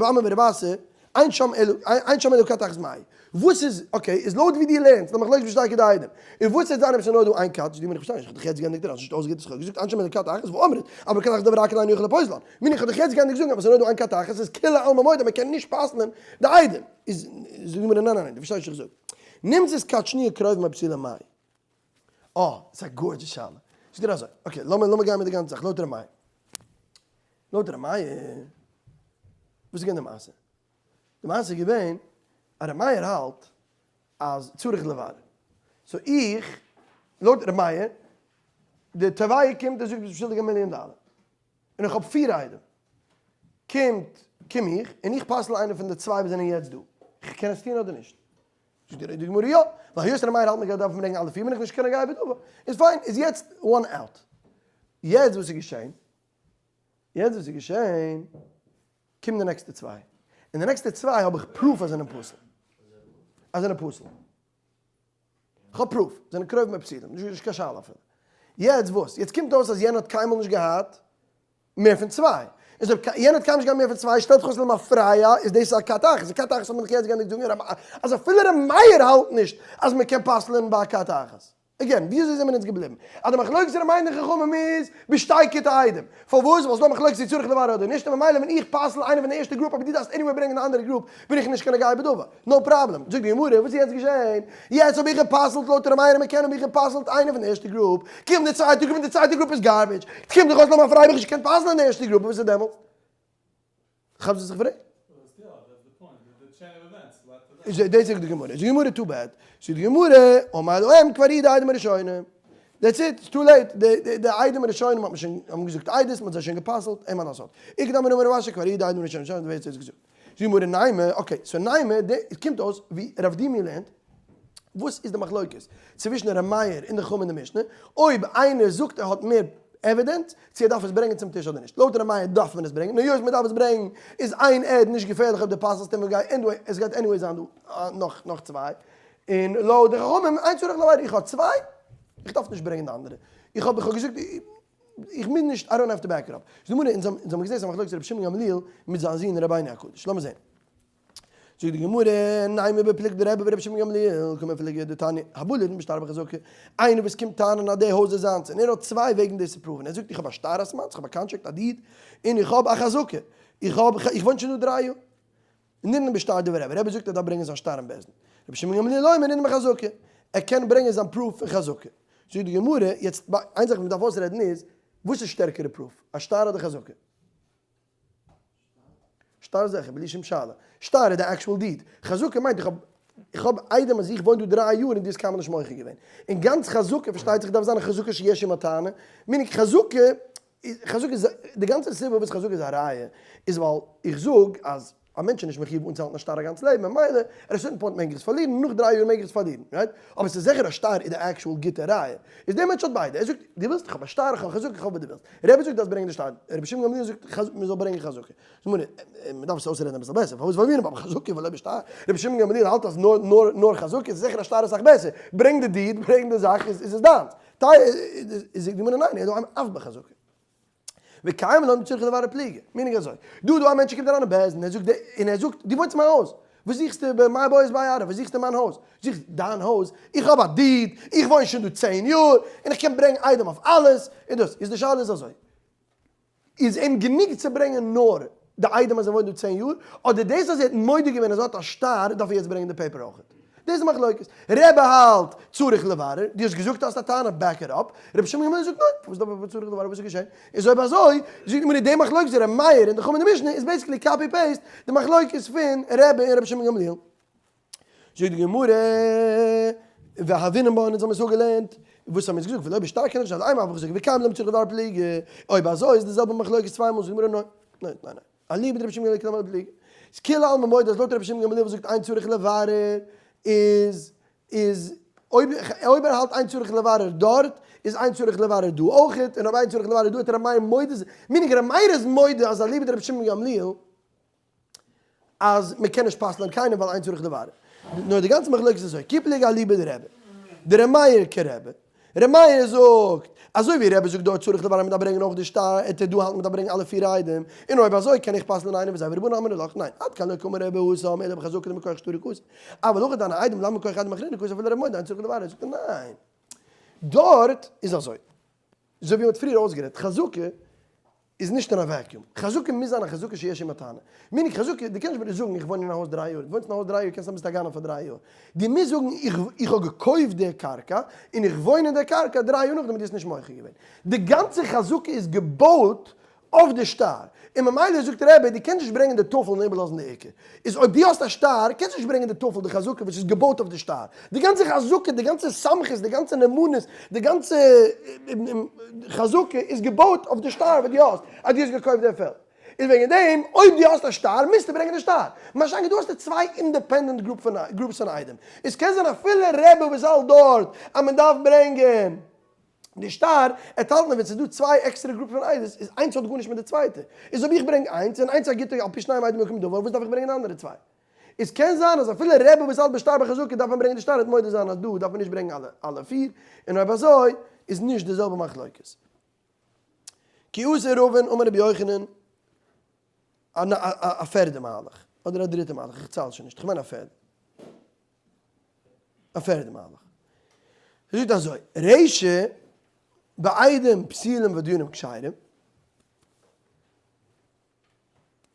אמי ורבי אסי, אין שם אלא אין שם אלא כת אחת מאי. וואס איז, okay, איז לויט ווי דו לערנסט, די מחלוקת בשתי כתי עדים. און וואס וועט זיין אויב ס'איז נאר דא איין כת, זאגט די גמרא איך פארשטיי נישט, איך האב דיך יעצט געענדיגט דער האסט נישט אויסגעהערט וואס איך האב געזאגט אין שם אלא כת אחת ואמרת, אבל בכת אחת דברי הכל אין יכול לפוסלה. meaning איך האב דיך יעצט געענדיגט זאגן אז ס'איז נאר דא איין כת אחת איז כולי עלמא מודה מ'קען נישט פסל'ען די עדים. איז זאגט די גמרא ניין ניין ניין דו פארשטייסט נישט וואס איך זאג. נמצאת כת שניה קרובים או פסולים מאי. אה, ס'איז א gorgeous שאלה. זאגט ער אזוי, okay, לאמיר לאמיר גיין מיט די גאנצע זאך לויט ר' מאיר. לויט ר' מאיר, וואס איז געווען די מעשה? די מעשה איז געווען אז ר' מאיר האלט אז צריך לברר. so איך, לויט ר' מאיר, די תובע קומט און זאגט ביסט שולדיג א מיליאן דאלער. און איך האב פיר עדים. קומט, קום איך, און איך פסל איינער פון די צוויי וואס זענען יעצט דא. איך קען עס טון אדער נישט? זאגט די גמרא יא, ווייל היות ר' מאיר האלט מ'גייט דארפן ברענגען אלע פיר בין איך נישט קיין נוגע בדבר. איז פיין, איז יעצט one out. יעצט וואס איז געשען? יעצט וואס איז געשען? קומט די נעקסטע צוויי. און די נעקסטע צוויי האב איך proof אז זענען פסול. אז זענען פסול. כ'האב proof. זענען קרובים ופסולים. נישט קיין שאלה אפילו. יעצט וואס? יעצט קומט אויס אז יענער האט קיינמאל נישט געהאט מער פון צוויי. איז אויב יענער האט קיינמאל נישט געהאט מער פון צוויי, שטעלט זיך אויס למפרע, איז דאס א כת אחת. א כת אחת האט מען דאך יעצט געענדיגט זאגן אז אפילו ר' מאיר האלט נישט אז מען קען פסל'ען ביי א כת אחת. again, ווי אזוי זעמיר אונז געבליבן? אז די מחלוקת ר' מאיר און די חכמים איז בשתי כתי עדים. פארוואס? ווייל ס'דא מחלוקת צו צריך לברר אדער נישט, און ממילא ווען איך פסל איינע פון די ערשטע group אבער דו דארפסט anyway ברענגען די אנדערע group, בין איך נישט קיין נוגע בדבר. no problem. זאגט די גמרא, וואס איז יעצט געשען? יעצט האב איך גע'פסל'ט לויט ר' מאיר און מ'קען האב איך גע'פסל'ט איינע פון די ערשטע group, קומט די צווייטע group און די צווייטע group איז garbage. קומט דאך אויס למפרע האב איך נישט געקענט פסל'ען די ערשטע group, וואס איז דעמאלטס? כאפסט וואס איך פרעג? דאס זאגט די גמרא, זאגט די גמרא too bad, זאגט די גמרא, אמר להם כבר העידו עדים הראשונים, that's it, it's too late, די עדים הראשונים האט מען שוין, האבן געזאגט עדות, מען האט זיי שוין גע'פסל'ט, אין מה לעשות. איכא דאמרי אמר רב אשי כבר העידו עדים הראשונים, שוין ווער האט עס געזאגט? זאגט די גמרא נימא, okay, so נימא, עס קומט אויס ווי רב דימי לערנט, וואס איז די מחלוקת צווישן ר' מאיר און די חכמים אין די משנה, אויב איינער זאגט ער האט מער evidence, צו ער דארף עס ברענגען צום טיש אדער נישט. לויט ר' מאיר דארף מען עס ברענגען, און היות מען דארף עס ברענגען איז איין עד נישט געפערליך אויב דו פסל'סט אים, עס גייט anyway זיין דא נאך נאך צוויי, און לויט די חכמים אין צריך לברר, איך האב צוויי, איך דארף נישט ברענגען די אנדערע, איך האב איך האב געזאגט איך מוז נישט, I don't have to back it up. זאגט די גמרא, אונז האבן געזען ס'איז א מחלוקת רבי שמעון גמליאל מיט זיין זון רבינו הקדוש, לאמיר זען. זאגט די גמרא, נימא בפלוגתא דרבי ורבי שמעון גמליאל, קמיפלגי דתניא, הבא לטעון בשטר ובחזקה, איינער וואס קומט טענה'ן אז די הויז איז זיינס, און ער האט צוויי וועגן דאס צו prove ן, ער זאגט איך האב א שטר אז ס'מיינס, איך האב א contract א deed, און איך האב א חזקה, איך האב, איך וואוין שוין דא דריי יאר. נדון בשטר דברי רבי, רבי זאגט ער דארף ברענגען זיין שטר אין בית דין. רבי שמעון גמליאל אומר נדון בחזקה, ער קען ברענגען זיין proof פון חזקה. זאגט די גמרא, יעצט איין זאך וואס מ'דארף אויסרעדן איז, וואס איז שטערקערע proof, א שטר אדער חזקה? שטר זיכער, בלי שום שאלה. שטר איז די actual deed. חזקה מיינט איך האב איך האב עדים אז איך וואוין דא דריי יאר און דו האסט קיינמאל נישט מוחה געווען. און גאנץ חזקה פארשטייט זיך דארף זיין א חזקה שיש עמה טענה. meaning חזקה חזקה איז די גאנצע סיבה וואס חזקה איז א ראיה איז ווייל איך זאג אז א מענטש איז נישט מחיוב אנצוהאלטן א שטר א גאנץ לעבן ממילא at a certain point מעג איך עס פארלירן נאך דריי יאר מעג איך עס פארלירן right? אבער ס'איז זיכער א שטר איז די actual גוטע ראיה איז דער מענטש האט ביידע ער זאגט דו ווילסט איך האב א שטר איך האב חזקה איך האב וואס דו ווילסט רבי זאגט דארפסט ברענגען די שטר רבי שמעון גמליאל זאגט מען זאל ברענגען חזקה מען דארף עס אויסרעדן אביסל בעסער פארוואס ווייל מיר האבן חזקה ולא בשטר רבי שמעון גמליאל האלט אז נאר נאר נאר חזקה איז זיכער א שטר אסאך בעסער ברענג די deed ברענג די זאך איז עס דיינס. איז די גמרא ניין, אלא אף בחזקה. וקיימא לן דצריך לברר פליגי, meaning אזוי, דא דא א מענטש קומט אריין אין בית דין, ער זאגט און ער זאגט, דו וואוינסט אין מיין הויז, וואס זוכסטו במאי בעית בהאי ארעא, וואס זוכסטו אין מיין הויז, זוכסט דיין הויז, איך האב א deed, איך וואוין שוין דא צען יאר, און איך קען ברענגען עדים אויף אלעס, און דאס, איז די שאלה איז אזוי, איז אים גענוג צו ברענגען נאר די עדים אז ער וואוינט דא צען יאר, אדער דאס אז ער האט מודה געווען אז ער האט א שטר דארף ער יעצט ברענגען די paper אויכעט? דאס איז מחלוקת. רבי האלט צריך לברר, דו האסט געזאגט האסט א טענה back it up, רבי שמעון גמליאל זאגט ניין, פארוואס דארף ער צריך לברר וואס איז געשען? איז אויב אזוי זאגט די גמרא די מחלוקת רבי מאיר און די חכמים אין די משנה איז basically copy paste די מחלוקת פון רבי און רבי שמעון גמליאל. זאגט די גמרא, והוינן בה, אונז האבן עס אפגעלערנט, וואס האבן אונז געזאגט, ולא בשטר קען איך נישט, אלא אימא אף בחזקה, וקיימא לן דצריך לברר פליגי, אויב אזוי איז די זעלבע מחלוקת צוויי מאל, זאגט די גמרא ניין, ניין, ניין, ניין, אליבא דרבי שמעון גמליאל כולי עלמא פליגי, איז כולי עלמא מודה אז לויט רבי שמעון גמליאל וואס זאגט אין צריך לברר איז איז אויב אויב ער האלט אין צריך לברר דארט איז אין צריך לברר דא אויכעט, און אויב אין צריך לברר דא וועט רבי מאיר מודה זיין, meaning רבי מאיר איז מודה אז אליבא דרבי שמעון גמליאל אז מען קען נישט פסל'ען קיינעם ווייל אין צריך לברר. נאר די גאנצע מחלוקת איז אזוי, כי פליגי אליבא דרבי, דר' מאיר כרבי, ר' מאיר זאגט, אזוי ווי רבי זאגט דארט צריך לברר מען דארף ברענגען אויך די שטר, עט ער דא האלטן מען דארף ברענגען אלע פיר עדים, און אויב אזוי קען איך פסל'ען איינעם וזהו ורבנן אמרי לך, ניין, עד כאן לא קאמר רבי התם אלא בחזקה דמכח שטרא קאתי, אבל הכא דהני עדים לאו מכח עדים אחריני קאתי אפילו רבי מודה אין צריך לברר, זאגט ער ניין. דארט איז אזוי, אזוי ווי מען האט פריער אויסגערעדט, חזקה איז נישט אין א vacuum. חזקה מוז זיין א חזקה שיש עמה טענה. meaning חזקה, דו קענסט נישט מיר זאגן איך וואוין אין א הויז דריי יאר. דו וואוינסט אין א הויז דריי יאר קענסט זיין ביסט א גנב פאר דריי יאר. דו מוזט זאגן איך איך האב געקויפט די קרקע און איך וואוין אין די קרקע דריי יאר נאכדעם און דו האסט נישט מוחה געווען. די גאנצע חזקה איז געבויט אויף די שטר. און ממילא זאגט רבי דו קענסט נישט ברענגען די טפל און איבערלאזן די עיקר. איז אויב דו האסט א שטר קענסטו נישט ברענגען די טפל די חזקה וואס איז געבויט אויף די שטר. די גאנצע חזקה, די גאנצע סמכות, די גאנצע נאמנות, די גאנצע חזקה איז געבויט אויף די שטר וואס דו האסט, אז דו האסט געקויפט די פעלד. איז וועגן דעם אויב דו האסט א שטר מוזטו ברענגען די שטר. מה שאין כן דא האסטו צוויי independent groups פון עדים. עס קען זיין אפילו רבי וואס האלט דארט אז מען דארף ברענגען די שטר, ער האלט נאר ווען ס'איז דא צוויי עקסטערע group פון עדות איז איינס האט גארנישט מיט די צווייטע, איז אויב איך ברענג איינס און איינס א גוטע על פי שניים עדים יקום דבר וואס דארף איך ברענגען די אנדערע צוויי? איז קען זיין אז אפילו רבי וואס האלט בשטר בחזקה דארף מען ברענגען די שטר וועט מודה זיין אז דא דארף מען נישט ברענגען אלע אלע פיר, און אויב אזוי איז נישט די זעלבע מחלוקת. כי אתא רבין אמר רבי יוחנן א פערדע מהלך, אדער א דריטע מהלך, איך צייל שוין נישט, איך מיין א פערדע. א פערדע מהלך. ער זאגט אזוי, רישא בעדים פסולים ודיינים כשרים,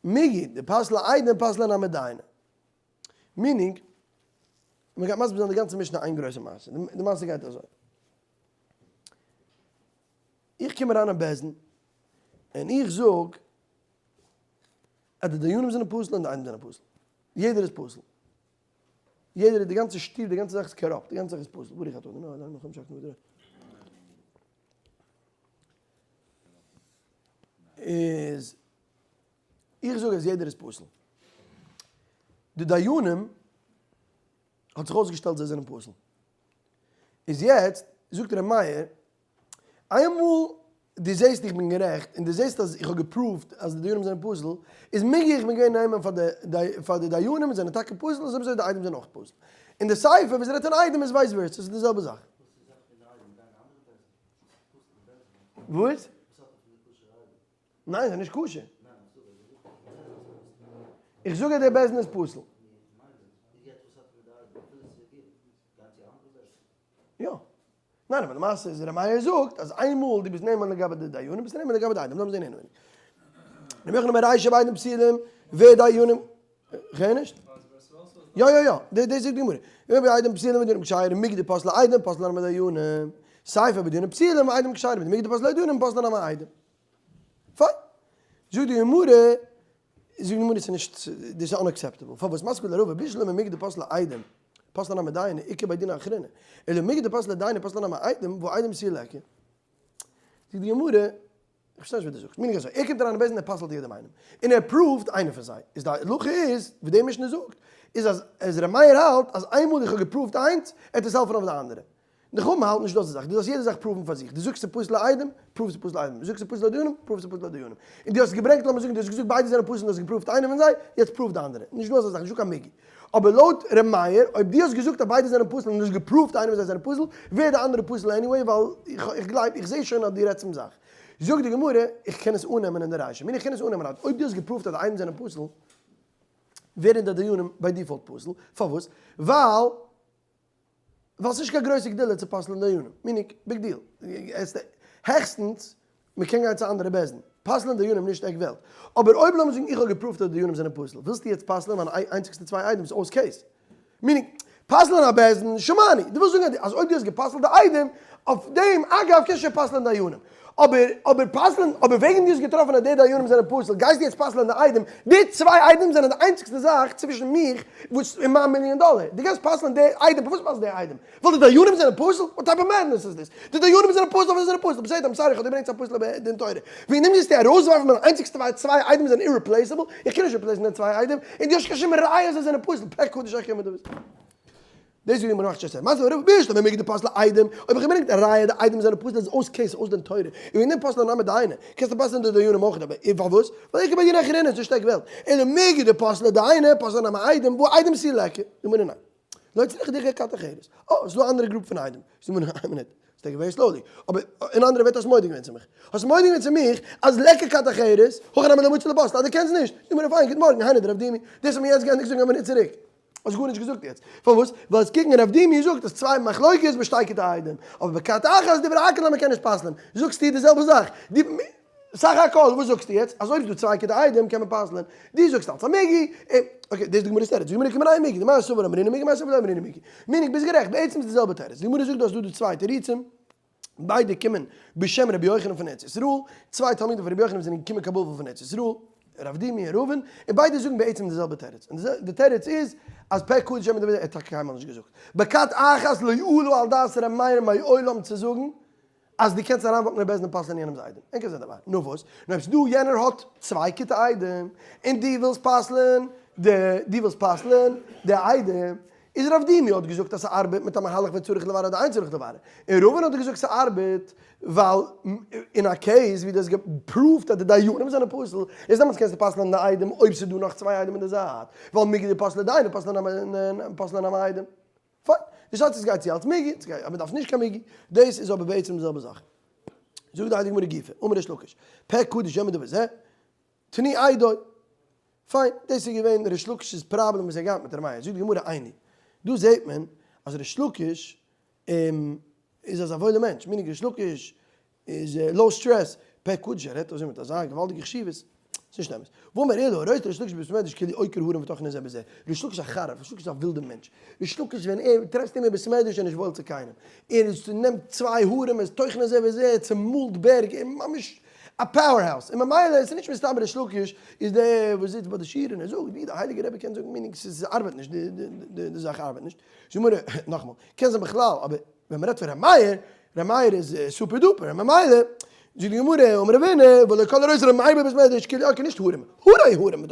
מיגו דפסלי עדים פסלי נמי דייני. meaning, מען גייט מסביר זיין די גאנצע משנה איין גרויסע מעשה. די מעשה גייט אזוי. איך קום אריין אין בית דין, און איך זאג אז די דיינים זענען פסול און די עדים זענען פסול. יעדער איז פסול. יעדער די גאנצע שטוב די גאנצע זאך איז corrupt די גאנצע זאך איז פסול ברוך אתה אדוני אלוהינו מלך העולם שהכל נהיה בדברו איז איך זאג אז יעדער איז פסול די דיינים האט זיך אויסגעשטעלט זיי זענען פסול איז יעצט זאגט ר' מאיר איינמאל דו זעסט איך בין גערעכט און דו זעסט אז איך האב גע prove ט אז די דיינים זענען פסול, איז מיגו איך בין געווען נאמן פאר די פאר די דיינים זענען טאקע פסול אזוי אזוי די עדים זענען אויך פסול. און די סיפא וואס רעדט פון עדים איז vice versa, ס'איז די זעלבע זאך. וואס? ניין זיי נישט כשר. איך זאג אז דער בית דין איז פסול. יא. ניין אבער למעשה איז ר' מאיר זאגט אז איינמאל דו ביסט נאמן לגבי די דיינים ביסטו נאמן לגבי די עדים, לאמיר זעהן אינעווייניג. רבי יוחנן אומר רישא בעדים פסולים ודיינים, כ'הער נישט? יא יא יא, דאס זאגט די גמרא. בעדים פסולים ודיינים כשרים מיגו דפסלי עדים פסלי נמי דיינים, סיפא בדיינים פסולים ועדים כשרים מיגו דפסלי דיינים פסלי נמי עדים. פיין. זאגט די גמרא. זאגט די גמרא ס'איז נישט, דאס איז unacceptable, פארוואס מתקיף לה רבא בשלמא מיגו דפסלי עדים, פסלי נמי דייני, איכא בי דינא אחרינא, אלא מיגו דפסלי דייני פסלי נמי עדים, והא עדים תו ליכא. זאגט די גמרא, איך פארשטיי נישט וואס דו זאגסט, meaning אזוי, ער קומט אריין אין בית דין ער פסל'ט יעדעם איינעם, און ער approved איינער פון זיי, איז די הלכה איז, ווי די משנה זאגט, איז אז אז ר' מאיר האלט אז איינמאל איך האב גע proved איינס, עט עס העלפן אויף די אנדערע. די חכמים האלטן נישט דאס די זאך, דו זאלסט יעדע זאך prove ן פאר זיך, דו זאגסט ס'איז פסול'ע עדים, prove ס'איז פסול'ע עדים, דו זאגסט ס'איז פסול'ע דיונים, prove ס'איז פסול'ע דיונים. און דו האסט געברענגט לאמיר זאגן דו האסט געזאגט ביידע זענען פסול און דו האסט גע proved איינער פון זיי, יעצט prove די אנדערע. נישט דא אזא זאך, נישטא קיין מיגו. אבער לויט ר' מאיר, אויב דו האסט געזאגט אז ביידע זענען פסול און דו האסט גע proved איינער פון זיי זענען פסול, ווערט די אנדערע פסול anyway ווייל איך גלייב, איך זע שוין אז דו רעדסט צום זאך. זאגט די גמרא, איך קען עס אננעמען אין די רישא, meaning איך קען עס אננעמען אז אויב דו האסט גע proved אז די עדים זענען פסול, ווערן די דיינים by default פסול, פארוואס? ווייל ווייל ס'נישט קיין גרויסע גדולה צו פסל'ען דיינים, meaning, big deal, העכסטנס מ'קען גיין צו אנדערע בית דין, פסל'ען דיינים נישט עק וועלט, אבער אויב לאמיר זאגן איך האב גע proved אז די דיינים זענען פסול, ווילסטו יעצט פסל'ען מיינע איינציגסטע צוויי עדים איז אויס case, meaning, פסל'ען א בית דין, שמעני, דו ווילסט זאגן אז אויב דו האסט גע'פסל'ט די עדים, אויף דעם, אגב, קענסטו שוין פסל'ען דיינים. אבער, אבער פסל'ען, אבער וועגן דו האסט געטראפן אז די דיינים זענען פסול, גייסטו יעצט פסל'ען די עדים, די צוויי עדים זענען די איינציגסטע זאך צווישן מיך וואס און מיין מיליאן דאלער. דו גייסט פסל'ען די עדים, פארוואס פסל'סטו די עדים? ווייל די דיינים זענען פסול? What type of madness is this? די דיינים זענען פסול ווייל זיי זענען פסול, בסדר, I'm sorry, איך האב דיר געברענגט צו א פסול'ע דין תורה. וועגן דעם גייסטו ארויסווארפן מיינע איינציגסטע צוויי עדים זענען irreplaceable, איך קען נישט replace ן די צוויי עדים, און דו האסט קיין שום ראיה אז זיי זענען פסול, פה קדוש איך קום דו ביסט. דאס איז ווי מען מאכט שסע. מזל רב בישט אבער מעג די פסל'ע עדים, אויב איך געברענגט א ראיה די עדים זענען פסול איז אויס case אויס דין תורה, און וועגן דעם פסל'ע נמי דייני, קענסטו פסל'ען די דיינים אויך אבער פארוואס? ווייל איך בין ביי דיר אחרינא, ס'איז שטעק וועלט, אלא מעג די פסל'ע דייני, פסל'ע נמי עדים, והא עדים תו ליכא, די מנין ניין. לא צריכא דאיכא כת אחרת. אה, ס'איז דא א אנדערע group פון עדים. זאג מיר איין מינוט. Take it very slowly. אבער אין אנדערע ווערטער האסט מודה געווען צו מיך. האסט מודה געווען צו מיך אז ליכא כת אחרת, הכא נמי לא מצי לפסול, אז דו קענסט נישט. זאג מיר פיין, גוט מארגן, היינו דרב דימי. דאס האט מיר יעצט געענדיגט זאגן א מינוט צוריק. האסט גארנישט געזאגט יעצט. פארוואס? ווייל עס קוקן רב דימי זאגט אז צוויי מחלוקת בשתי כתי עדים. אבער בכת אחת דברי הכל אז מ'קען נישט פסל'ען. זאגסטו די זעלבע זאך. דו סך הכל וואס זאגסטו יעצט? אז אויב איז דא צוויי כתי עדים קען מען פסל'ען. דו זאגסט אלץ א מיגו. Okay, דאס איז די גמרא'ס תירוץ. די גמרא קומט אריין מיגו. דמר סבר אמרינן מיגו מר סבר לא אמרינן מיגו. meaning ביסט גערעכט, בעצם איז די זעלבע תירוץ. די גמרא זאגט דא אז ס'דא דא צוויי תירוצים. ביידע קומען בשם רבי יוחנן פון ארץ ישראל. צוויי תלמידים פון רבי יוחנן זענען געקומען קיין בבל פון ארץ ישראל, רב דימי און רבין, און ביידע זאגן בעצם די זעלבע תירוץ. און די תירוץ איז אז פה קדוש שם דוד ער האט טאקע קיינמאל נישט געזאגט. בכת אחת לא עלה על דעת ר' מאיר מעולם צו זאגן אז דו קענסט אריינוואקן אין בית דין און פסל'ען יענעמ'ס עדים. אין כזה דבר. נו וואס? נו אויב ס'דא יענער האט צוויי כתי עדים, און דו ווילסט פסל'ען די דו ווילסט פסל'ען די עדים, איז רב דימי האט געזאגט אז ס'ארבעט מיט א מהלך וצריך לברר אדער אין צריך לברר, און רבין האט געזאגט ס'ארבעט ווייל אין א case ווי דו האסט גע prove ט אז די דיינים זענען פסול, איז דעמאלטס קענסטו פסל'ען די עדים אויב ס'דא נאך צוויי עדים אין די זייט, ווייל מיגו דפסלי דייני פסלי נמי עדים. פיין, די שאלה צו ס'גייט צו אלץ מיגו, צו גייט אז מ'דארף נישט קיין מיגו, דאס איז אבער בעצם די זעלבע זאך. זאגט די הייליגע גמרא גופא, אמר ריש לקיש, פה קדוש יאמר דבר זה, תנו עדו. פיין, דאס איז געווען ריש לקיש'ס פראבלעם וואס ער האט געהאט מיט ר' מאיר. זאגט די גמרא איני, דא זעט מען אז ריש לקיש איז אזא וואוילער מענטש, meaning ריש לקיש איז low stress, פה קדוש ער רעדט אזוי מיט אזא געוואלדיגע חשיבות, ס'איז נישט אמת. ואמר עולא, הרואה את ריש לקיש בבית מדרש כאילו עוקר הרים וטוחנו זה בזה, ריש לקיש איז א חריף, ריש לקיש איז א ווילדער מענטש, ריש לקיש ווען ער טרעפט אים אין בית מדרש איז נישט וואויל צו קיינעם, ער איז נעמט צוויי הרים ער איז טוחנו זה בזה, ער צומאלט בערג, ער ממש א power house, און ממילא עס איז נישט מסתבר ריש לקיש איז דער וואס זיצט ביי די שיעור און ער זאגט ווי דער הייליגער רבי קען זאגן meaning ס'ארבעט נישט די זאך ארבעט נישט, זאג מיר נאכאמאל, קען זיין בכלל אבער ווען מ'רעדט פון ר' מאיר, ר' מאיר איז super duper, און ממילא זאגט די גמרא, אמר רב הונא, ולא כל הרואה את ר' מאיר בבית מדרש כאילו okay נישט הרים, הרי הרים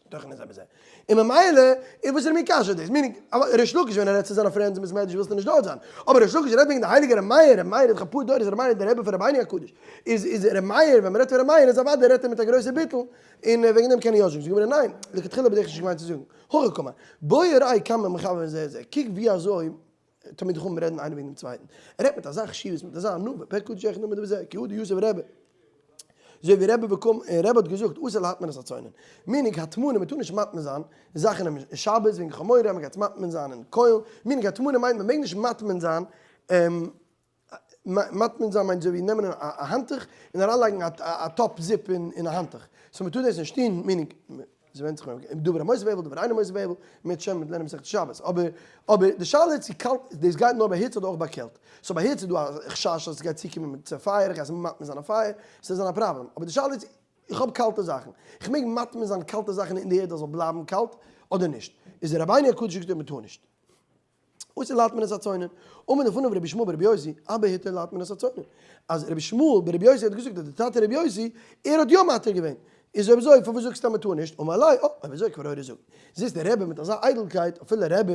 וטוחנו זה בזה, און ממילא איז וואס איז מיר קשיא דאס, meaning, ריש לקיש ווען ער רעדט צו זיינע friends אין בית מדרש ווילסטו נישט דארט זיין, אבער ריש לקיש רעדט וועגן די הייליגע ר' מאיר, ר' מאיר איז דאך אפאר דורות, ר' מאיר איז דער רבי פון רבינו הקדוש, איז איז ר' מאיר, ווען מ'רעדט פון ר' מאיר איז אוודאי רעדט ער מיט א גרויסע ביטול, און וועגן דעם קען ער יא זאגן, זאגט די גמרא ניין, לכתחילה האב איך נישט געמיינט צו זאגן, הכי קאמר, בוא וראה כמה מחבבין זה את זה, קוק ווי אזוי תלמידי חכמים רעדן איינער וועגן דעם צווייטן, ער רעדט מיט אזא חשיבות, מיט אזא ענווה, פה קדוש איך נאמר בזה, כי הוא דיוסף רבי, אזוי ווי רבי וקום, און רבי האט געזאגט, אסור להטמין את הצונן, מנהג הטמנה, מען טאר נישט מטמין זיין זאכן אין שבת וועגן חמורה, מען גייט מטמין זיין אין קוילן, מנהג הטמנה מיינט מען מעג נישט מטמין זיין מטמין זיין מיינט אזוי ווי נעמען א האנטוך און אריינלייגן א טאפ זופ אין א האנטוך, so מ'טאר דאס נישט טון, meaning ס'ווענדט זיך אויב דבר המוסיף הבל דבר אינו מוסיף הבל, מיט שם מיט לערנען מסכת שבת, אבער אבער די שאלה איז צו קאלט דאס גייט נאר ביי היץ אדער אויך ביי קעלט, so ביי היץ איז דא א חשש אז ס'גייט צוקומען מיט פייער, איך גיי מטמין זיין א פייער, ס'זאל זיין א פראבלעם, אבער די שאלה איז. איך האב קאלטע זאכן, איך מעג מטמין זיין קאלטע זאכן אין די ערד אז זאל בלייבן קאלט אדער נישט? איז רבינו הקדוש געזאגט מען טאר נישט. אסור להטמין את הצונן. אמר לפניו רבי ישמעאל ברבי יוסי, אבא התיר להטמין את הצונן. אז רבי ישמעאל ברבי יוסי האט געזאגט אז די טאטע רבי יוסי, ער האט יא מתיר געווען. איז אויב אזוי פארוואס זאגסטו אז מען טאר נישט? אמר ליה, אה, אויב אזוי כבר הורו זאגן. זעסט דער רבי מיט אזא איידלקייט, אפילו רבי,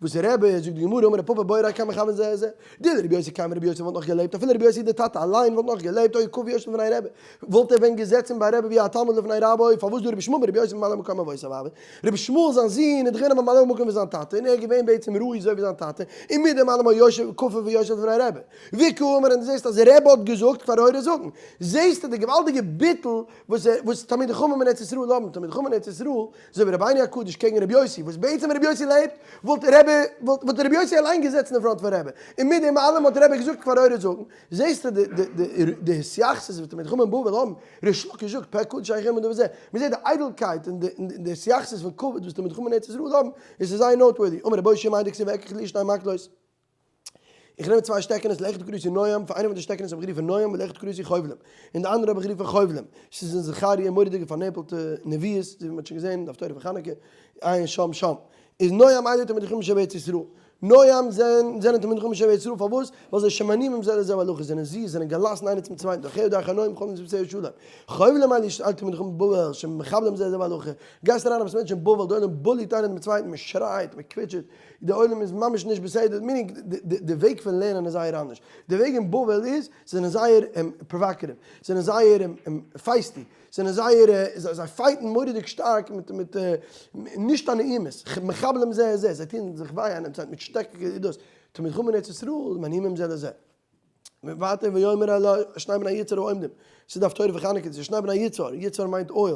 וואס איז רבי, זאגט די גמרא, אמר רב פפא בעי ר' מכוון זה זה, דילא רבי יוסי קיים רבי יוסי וואלט נאך געלעבט, אפילו רבי יוסי דער טאטע אליין וואלט נאך געלעבט, היה כפוף ויושב לפני רבי, וואלט ער ווען געזעצן ביי רבי ווי א תלמיד לפני רבו, פארוואס דא רבי ישמעאל ברבי יוסי ממלא מקום אבותיו הוה? רבי ישמעאל זיין זון איז דאך געווען א ממלא מקום פון זיין טאטע, און ער איז געווען בעצם ראוי אזוי ווי זיין טאטע, און מיט דעם אלעם היה יושב כפוף ויושב לפני רבי. וקאמר און דו זעסט אז רבי האט געזאגט כבר הורו זאגן, זעסטו די געוואלדיגע ביטול וואס וואס תלמידי חכמים אין ארץ ישראל האבן, תלמידי חכמים אין ארץ ישראל, אזוי ווי רבינו הקדוש קעגן רבי יוסי, וואס בעצם רבי יוסי לעבט, וואלט רבי וואלט רבי יוסי אליין געזעצן אין front פון רבי, און מיט דעם אלעם האט רבי געזאגט כבר הורו זאגן, זעסטו די די די די התייחסות וואס תלמידי חכמים אין בבל האבן, ריש לקיש זאגט פה קדוש אין חכמים בדבר זה, מען זעט די איידלקייט און די די התייחסות פון כבוד וואס תלמידי חכמים אין ארץ ישראל האבן, עס איז זייער noteworthy, אמר רבי אושעיא מאי דכתיב ואקח לי שני מקלות. איך נעם צוויי שטעקענעס לאחד קראתי נועם, פאר איינע פון די שטעקענעס האב איך גערופן נועם ולאחד קראתי חובלים, און די אנדערע האב איך גערופן חובלים. ס'איז אין זכריה מורא'דיגע פארנעפלטע נביאות, אזוי ווי מ'האט שוין געזען אין די הפטורה פון חנוכה, עיין שם שם. איז נועם אלו תלמידי חכמים שבארץ ישראל. נועם זענען תלמידי חכמים שבארץ ישראל, פארוואס? ווייל זיי שמנעימים זה לזה בהלכה, זענען זיס, זענען געלאסן איינער צום צווייטן, דרכיה דרכי נועם וכל נתיבותיה שלום. חובלים אלו תלמידי חכמים בבבל, שמחבלים זה לזה בהלכה. גייסט אריין אין בית מדרש אין בבל, די עולם bully ט איינער דעם צווייטן, מ'שרייט, מ'קוויטשעט, די עולם איז ממש נישט בסדר, meaning די וועג פון לערנען איז זייער אנדערש, די וועג אין בבל איז, זיי זענען זייער provocative, זיי זענען זייער feisty, זיי זענען זייער, זיי fight ן מורא'דיג שטארק מיט מיט נישט א נעימות, מחבלים זה את זה, זיי טוען זיך וויי איינעם צווייטן מיט שטעקן דאס, תלמידי חכמים אין ארץ ישראל מנעימים זה לזה. ווייטער ויאמר אלי שני בני יצהר העומדים, ס'איז די הפטורה פון חנוכה, ס'איז שני בני יצהר, יצהר מיינט אויל,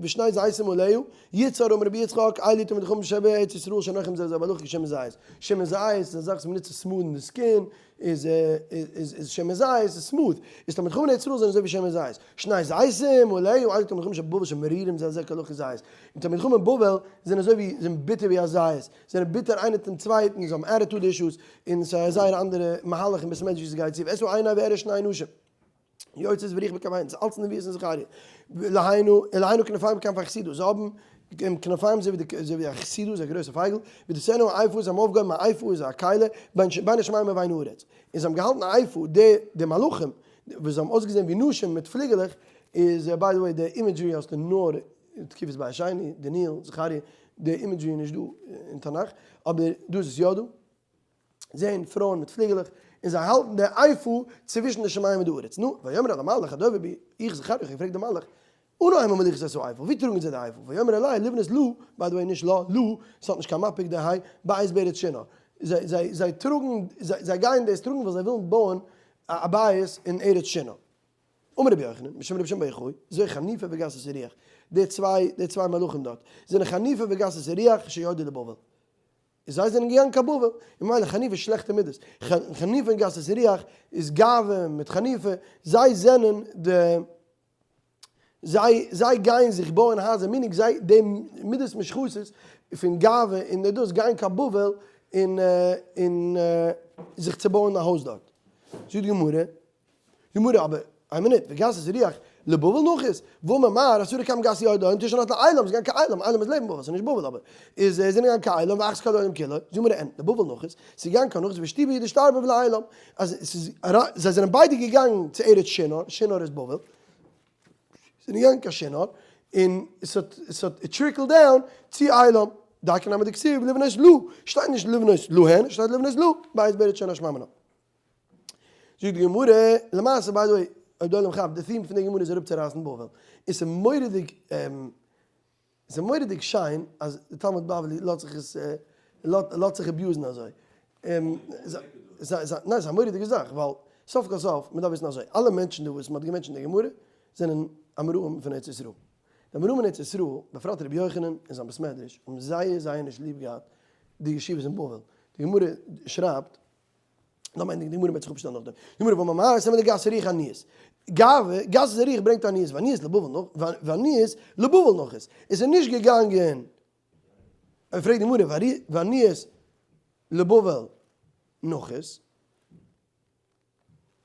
ושני זיתים עליה, יצהר אמר רבי יצחק, אלו תלמידי חכמים שבארץ ישראל שנוחים זה לזה בהלכה כשמן זית, שמן זית איז א זאך וואס מ'נוצט צו smooth ן די skin, איז איז שמן זית איז smooth, איז תלמידי חכמים אין ארץ ישראל זענען אזוי ווי שמן זית, שני זיתים עליה, אלו תלמידי חכמים שבבבל שמרירים זה לזה כלחי זית, און תלמידי חכמים אין בבל זענען אזוי ווי זענען ביטער ווי א זית, זענען ביטער איינער צום צווייטן, זיי האבן attitude issues, און ס'איז א זייער אנדערע מהלך אין בית מדרש ווי ס'גייט צו, ואשא עיני ואראה שני נשים יוצאות ורוח בכנפיהן, ס'איז אלץ נביאות אין זכריה, ולהנה ולהנה כנפיים כנפי חסידה, זיי האבן כנפיים אזוי ווי א חסידה, אזא גרויסע פייגל, ותשאנה האיפה, זיי האבן אויפגעהויבן א איפה איז א כלי, בין השמים ובין הארץ, און זיי האבן געהאלטן א איפה, די די מלאכים וואס זיי האבן אויסגעזען ווי נשים מיט פליגעלעך, איז by the way די imagery האסטו נאר תקופת בית שני, דניאל, זכריה, די imagery איז נישט דא אין תנך, אבער דא איז עס יא דא, זעהן פרויען מיט פליגעלעך, און זיי האלטן די איפה צווישן די שמים און די ארץ, נו, ויאמר אל המלאך הדובר בי, איך זכריה, איך האב געפרעגט די מלאך, אנה המה מוליכות את האיפה, ווי טראגן זיי די איפה, ויאמר אלי לבנות לה, by the way נישט לה, לה, עס האט נישט קיין מפיק די היי, בית בארץ שנער, זיי זיי זיי טראגן, זיי גייען דאס טראגן ווייל זיי ווילן בויען א בית אין ארץ שנער. אמר רבי יוחנן, משום רבי שמעון בר יוחאי, זו חניפה וגסות הרוח, די צוויי, די צוויי מלאכים דארט, זענען חניפה וגסות הרוח שירדו לבבל. און זיי זענען געגאנגען קיין בבל, און ממילא חניפה איז שלעכטע מידות, חניפה און גסות הרוח איז גאווה מיט חניפה, זיי זענען די, זיי, זיי גייען זיך בויען הייזער, meaning זיי, די מידות מושחתות פון גאווה און די דאס גייען קיין בבל און, און זיך צו בויען א הויז דארט. זאגט די גמרא, גמרא אבער איין מינוט, וגסות הרוח לבבל נחית, והאמר מר עשרה קבין גסי יורדות להון תשעה נחתו לעילם, זיי גייען קיין עילם, עילם איז לעבן בבל, ס'איז נישט בבל אבער איז זיי זענען געגאנגען קיין עילם ואחת כל העולם כולו, זאגט גמרא אין, לבבל נחית, ס'איז געגאנגען קיין נחית ואשתיבא הוא דאשתרבב לעילם, אז ס'איז זיי זענען ביידע געגאנגען צו ארץ שנער, שנער איז בבל, זענען געגאנגען קיין שנער, און ס'האט ס'האט trickle down צו עילם, דאכי נמי דכתיב לבנות לה, שטייט נישט לבנות להן, שטייט לבנות לה, בית בארץ שנער שמע מינה. זאגט די גמרא, למעשה by the way, אויב די עולם כאפט, די theme פון די גמרא איז אראפצורייסן בבל, און ס'איז מורא'דיג, ס'איז מורא'דיג שיין אז די תלמוד בבלי לאזט זיך עס, לאזט זיך abuse ן אזוי. ניין, ס'איז א מורא'דיגע זאך, ווייל סוף כל סוף, מ'דארף וויסן אזוי, אלע מענטשן דא וואס מ'האט גע mention ט אין די גמרא, זענען אמוראים פון ארץ ישראל. די אמוראים אין ארץ ישראל, בפרט רבי יוחנן און זיין בית מדרש, האבן זייער זייער נישט ליב געהאט די ישיבות אין בבל. די גמרא שרייבט, לאמיר ענדיגן די גמרא מ'וועט זיך אפשטעלן נאכדעם. גמרא ואמר מר סימן דגסות הרוח עניות. גאווה, גסות הרוח ברענגט עניות, ועניות לבבל נח, ועניות לבבל נחית. עס איז נישט געגאנגען, פרעגט די גמרא, ועניות לבבל נחית.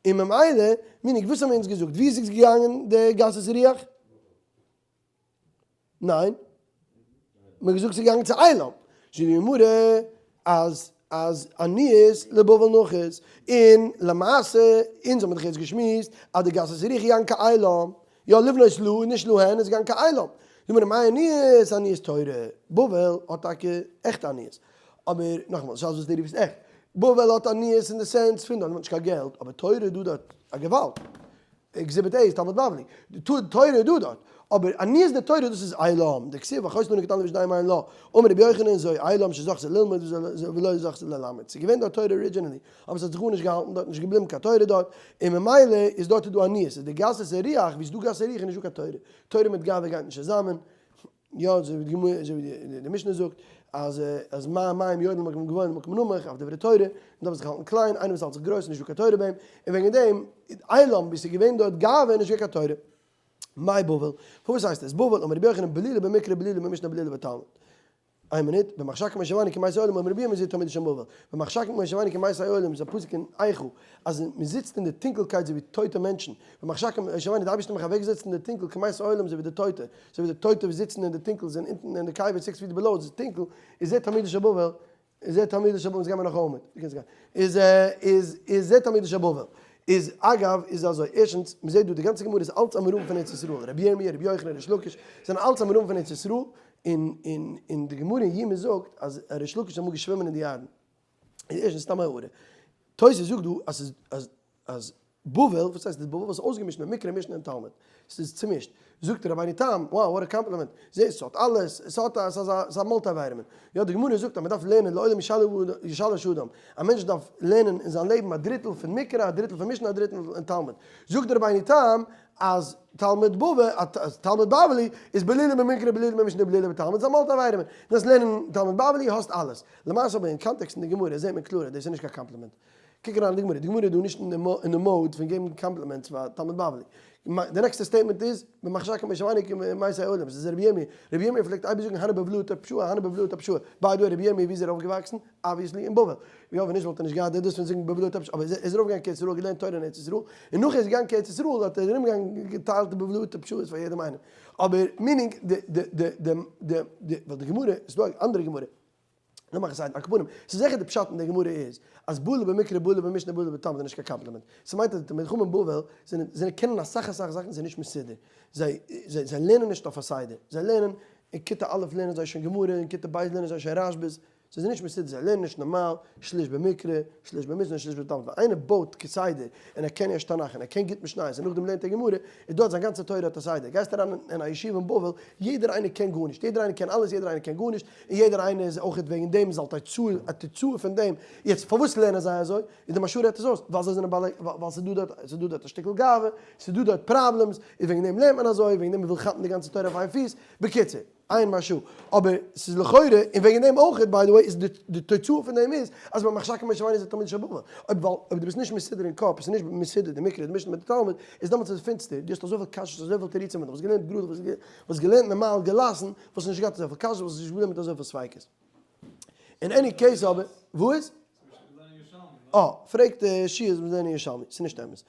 און ממילא, meaning, וואס האבן אונז געזאגט? ווי איז עס געגאנגען די גסות רוח? ניין, מען האט געזאגט ס'איז געגאנגען צו עילם. זאגט די גמרא אז אז עניות לבבל נחית, און למעשה אונז האבן דאך יעצט געשמועסט אז די גסות רוח איז געגאנגען קיין עילם, יא לבנות לה און נישט להן איז געגאנגען קיין עילם. זאגט די גמרא מאי עניות עניות תורה, בבל האט טאקע עכטע עניות, אבער נאכאמאל ס'איז אלס וואס דו רופסט עכט, בבל האט עניות אין די sense פון דארט מ'האט נישט קיין געלט, אבער תורה איז דא דארט א געוואלד. Exhibit A איז תלמוד בבלי, די תורה איז דא דארט, אבער עניות די תורה דאס איז עילם, דכתיב אחות לנו קטנה ושנים אין לה, אמר רבי יוחנן זו עילם שזכתה ללמוד ולא זכתה ללמד, ס'איז געווען דארט תורה originally, אבער ס'האט זיך גארנישט געהאלטן דארט, נישט געבליבן קיין תורה דארט, און ממילא איז דארט איז דא עניות, איז די גסות הרוח, ווי ס'איז דא גסות הרוח איז נישט דא קיין תורה, תורה מיט גאווה גייט נישט צוזאמען, יא, אזוי ווי די גמרא, אזוי ווי די משנה זאגט, אז אז מה מים יורדין למקום גבוה למקום נמוך, אויף דברי תורה, מען דארף זיך האלטן קליין, איינער וואס האלט זיך גרויס איז נישט דא קיין תורה ביי אים, און וועגן דעם, עילם, ווי ס'איז געווען דארט גאווה איז נישט געווען קיין תורה. מאי בבל? פארוואס הייסט עס בבל? אמר רבי יוחנן בלולה במקרא בלולה במשנה בלולה בתלמוד. איין מינוט, במחשכים הושיבני כמתי עולם אמר רבי ירמי' זו תלמידו של בבל. במחשכים הושיבני כמתי עולם איז א פסוק אין איכה אז מען זיצט אין די טונקלקייט אזוי ווי טויטע מענטשן, במחשכים הושיבני די אייבערשטער האט מיך אוועקגעזעצט אין די טונקל כמתי עולם אזוי ווי די טויטע, אזוי ווי די טויטע וואס זיצן אין די טונקל זענען אונטן אין די קבר six feet below עס איז טונקל, איז זה תלמידו של בבל, איז זה תלמידו של בבל, אונז גיימער נאך עמוד, דו קענסט גיין, איז איז איז זה תלמידו של בבל, איז אגב איז אזוי, ערשטנס, מען זעט דא די גאנצע גמרא איז אלץ אמוראים פון ארץ ישראל, רבי ירמי', רבי יוחנן, ריש לקיש, זענען אלץ אמוראים פון ארץ ישראל, און און און די גמרא אין יומא זאגט אז ריש לקיש איז אמאל געשווימען אין די ירדן. איז ערשטנס סתם א הערה. תוס' זאגט דא אז ס'איז אז אז בבל, וואס הייסט בבל? וואס איז אויסגעמישט מיט מקרא משנה און תלמוד. ס'איז צומישט. זאגט רבינו תם, wow what a compliment. זעסט ס'האט אלעס, ס'האט א ס'איז א ס'איז א multivitamin. יא די גמרא זאגט אז מ'דארף לערנען לעולם ישלש אדם. א מענטש דארף לערנען אין זיין לעבן א דריטל פון מקרא, א דריטל פון משנה, א דריטל פון תלמוד. זאגט רבינו תם אז תלמוד בבל, אז תלמוד בבלי איז בלולה במקרא בלולה במשנה בלולה בתלמוד, ס'איז א multivitamin. דארפסט לערנען תלמוד בבלי האסט אלעס. למעשה אבער אין context אין די גמרא זעט מען קלאר אז דאס איז נישט קיין קאמפלימענט. קוק אריין אין די גמרא, די גמרא איז דא נישט אין די mode פון געבן compliments פאר תלמוד בבלי. די נעקסטע statement איז, במחשכים הושיבני כמתי עולם, ס'איז רבי ירמי', רבי ירמי' פלעגט אייביג זאגן הני בבלאי טפשאי הני בבלאי טפשאי, by the way רבי ירמי' ווי איז ער אויפגעוואקסן? Obviously אין בבל, יא ווען נישט וואלט ער נישט געהאט די דאס פון זאגן בבלאי טפשאי, אבער ער איז ארויפגעגאנגען קיין ארץ ישראל געלערנט תורה אין ארץ ישראל, און נאך ער איז געגאנגען קיין ארץ ישראל האט ער ארומגעגאנגען געטיילט די בבלאי טפשאי'ס פאר יעדעם איינעם, אבער meaning די די די די די די ווייל די גמרא, ס'איז דא א אנדערע גמרא. לאמיר מאכן סדר. על כל פנים, ס'איז זיכער די פשט אין די גמרא איז, אז בלולה במקרא בלולה במשנה בלולה בתלמוד איז נישט קיין קאמפלימענט. ס'מיינט אז די תלמידי חכמים בבל זענען זענען קענען אסאך אסאך זאכן זענען נישט מסודר. זיי זיי זיי לערנען נישט אויף א סדר. זיי לערנען, אין כיתה א' לערנען זיי שוין גמרא, אין כיתה ב' לערנען זיי שוין רשב"א'ס. זיי זענען נישט מסודר, זיי לערנען נישט נארמאל, שליש במקרא, שליש במשנה, שליש בתלמוד. ווען איינער בויט כסדר, און ער קען ערשט תנך, און ער קען גוט משניות, און נאכדעם לערנט ער גמרא, איז דארט זיין גאנצע תורה האט א סדר. גייסט אריין אין א ישיבה אין בבל, יעדער איינער קען גארנישט, יעדער איינער קען אלעס, יעדער איינער קען גארנישט, און יעדער איינער איז אויכעט וועגן דעם איז אלט א תוצאה פון דעם, יעצט פארוואס לערנען זיי אזוי? איז די מהרש"א רעדט עס אויס, ווייל זיי זענען בעלי, ווייל ס'איז דא דארט, ס'איז דא דארט א שטיקל גאווה, ס'איז דא דארט problems, איז וועגן דעם לערנט מען אזוי, וועגן דעם מ'וויל כאפן די גאנצע תורה אויף איין פיס, בקיצור, איין מהרש"א, אבער ס'איז לכאורה, און וועגן דעם אויכעט by the way איז די תוצאה פון דעם איז, אז במחשכים הושיבני איז א תלמיד של בבל, אויב ווייל אויב דו ביסט נישט מסודר אין קאפ, עס איז נישט מסודר די מקרא די משנה מיט די תלמוד, איז דעמאלטס איז עס פינסטער, דו האסט אזויפיל קשיות אזויפיל תירוצים, ווען דו וואלסט געלערנט גראד וואלסט געלערנט נארמאל געלאסן, וואלסט נישט געהאט אזויפיל קשיות וואלסט נישט געבליבן מיט אזויפיל ספיקות. אין any case אבער, וואס? אה, פרעגט די שיעור איז מ'זעהן אין ירושלמי, ס'איז נישט אמת.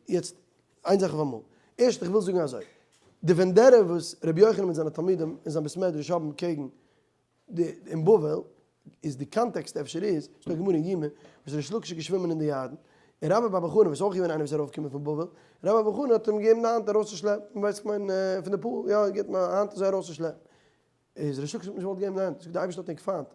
יעצט, איין זאך אויף אמאל. ערשט איך וויל זאגן אזוי, די vendetta וואס רבי יוחנן מיט זיינע תלמידים אין זיין בית מדרש האבן קעגן די אין בבל, איז די context אפשר איז, ס'דא א גמרא אין יומא וואס ריש לקיש איז געשווימען אין די ירדן, און רבה בר בר חנה וואס איז אויך געווען איינער וואס איז ארויפגעקומען פון בבל, רבה בר בר חנה האט אים געגעבן די האנט ארויסצושלעפן, ווייסט איך מיין פון די pool, יא געבט אים א האנט אזוי ארויסצושלעפן, איז ריש לקיש האט נישט געוואלט געבן די האנט, זאגט די אייבערשטער האט ענק פיינט,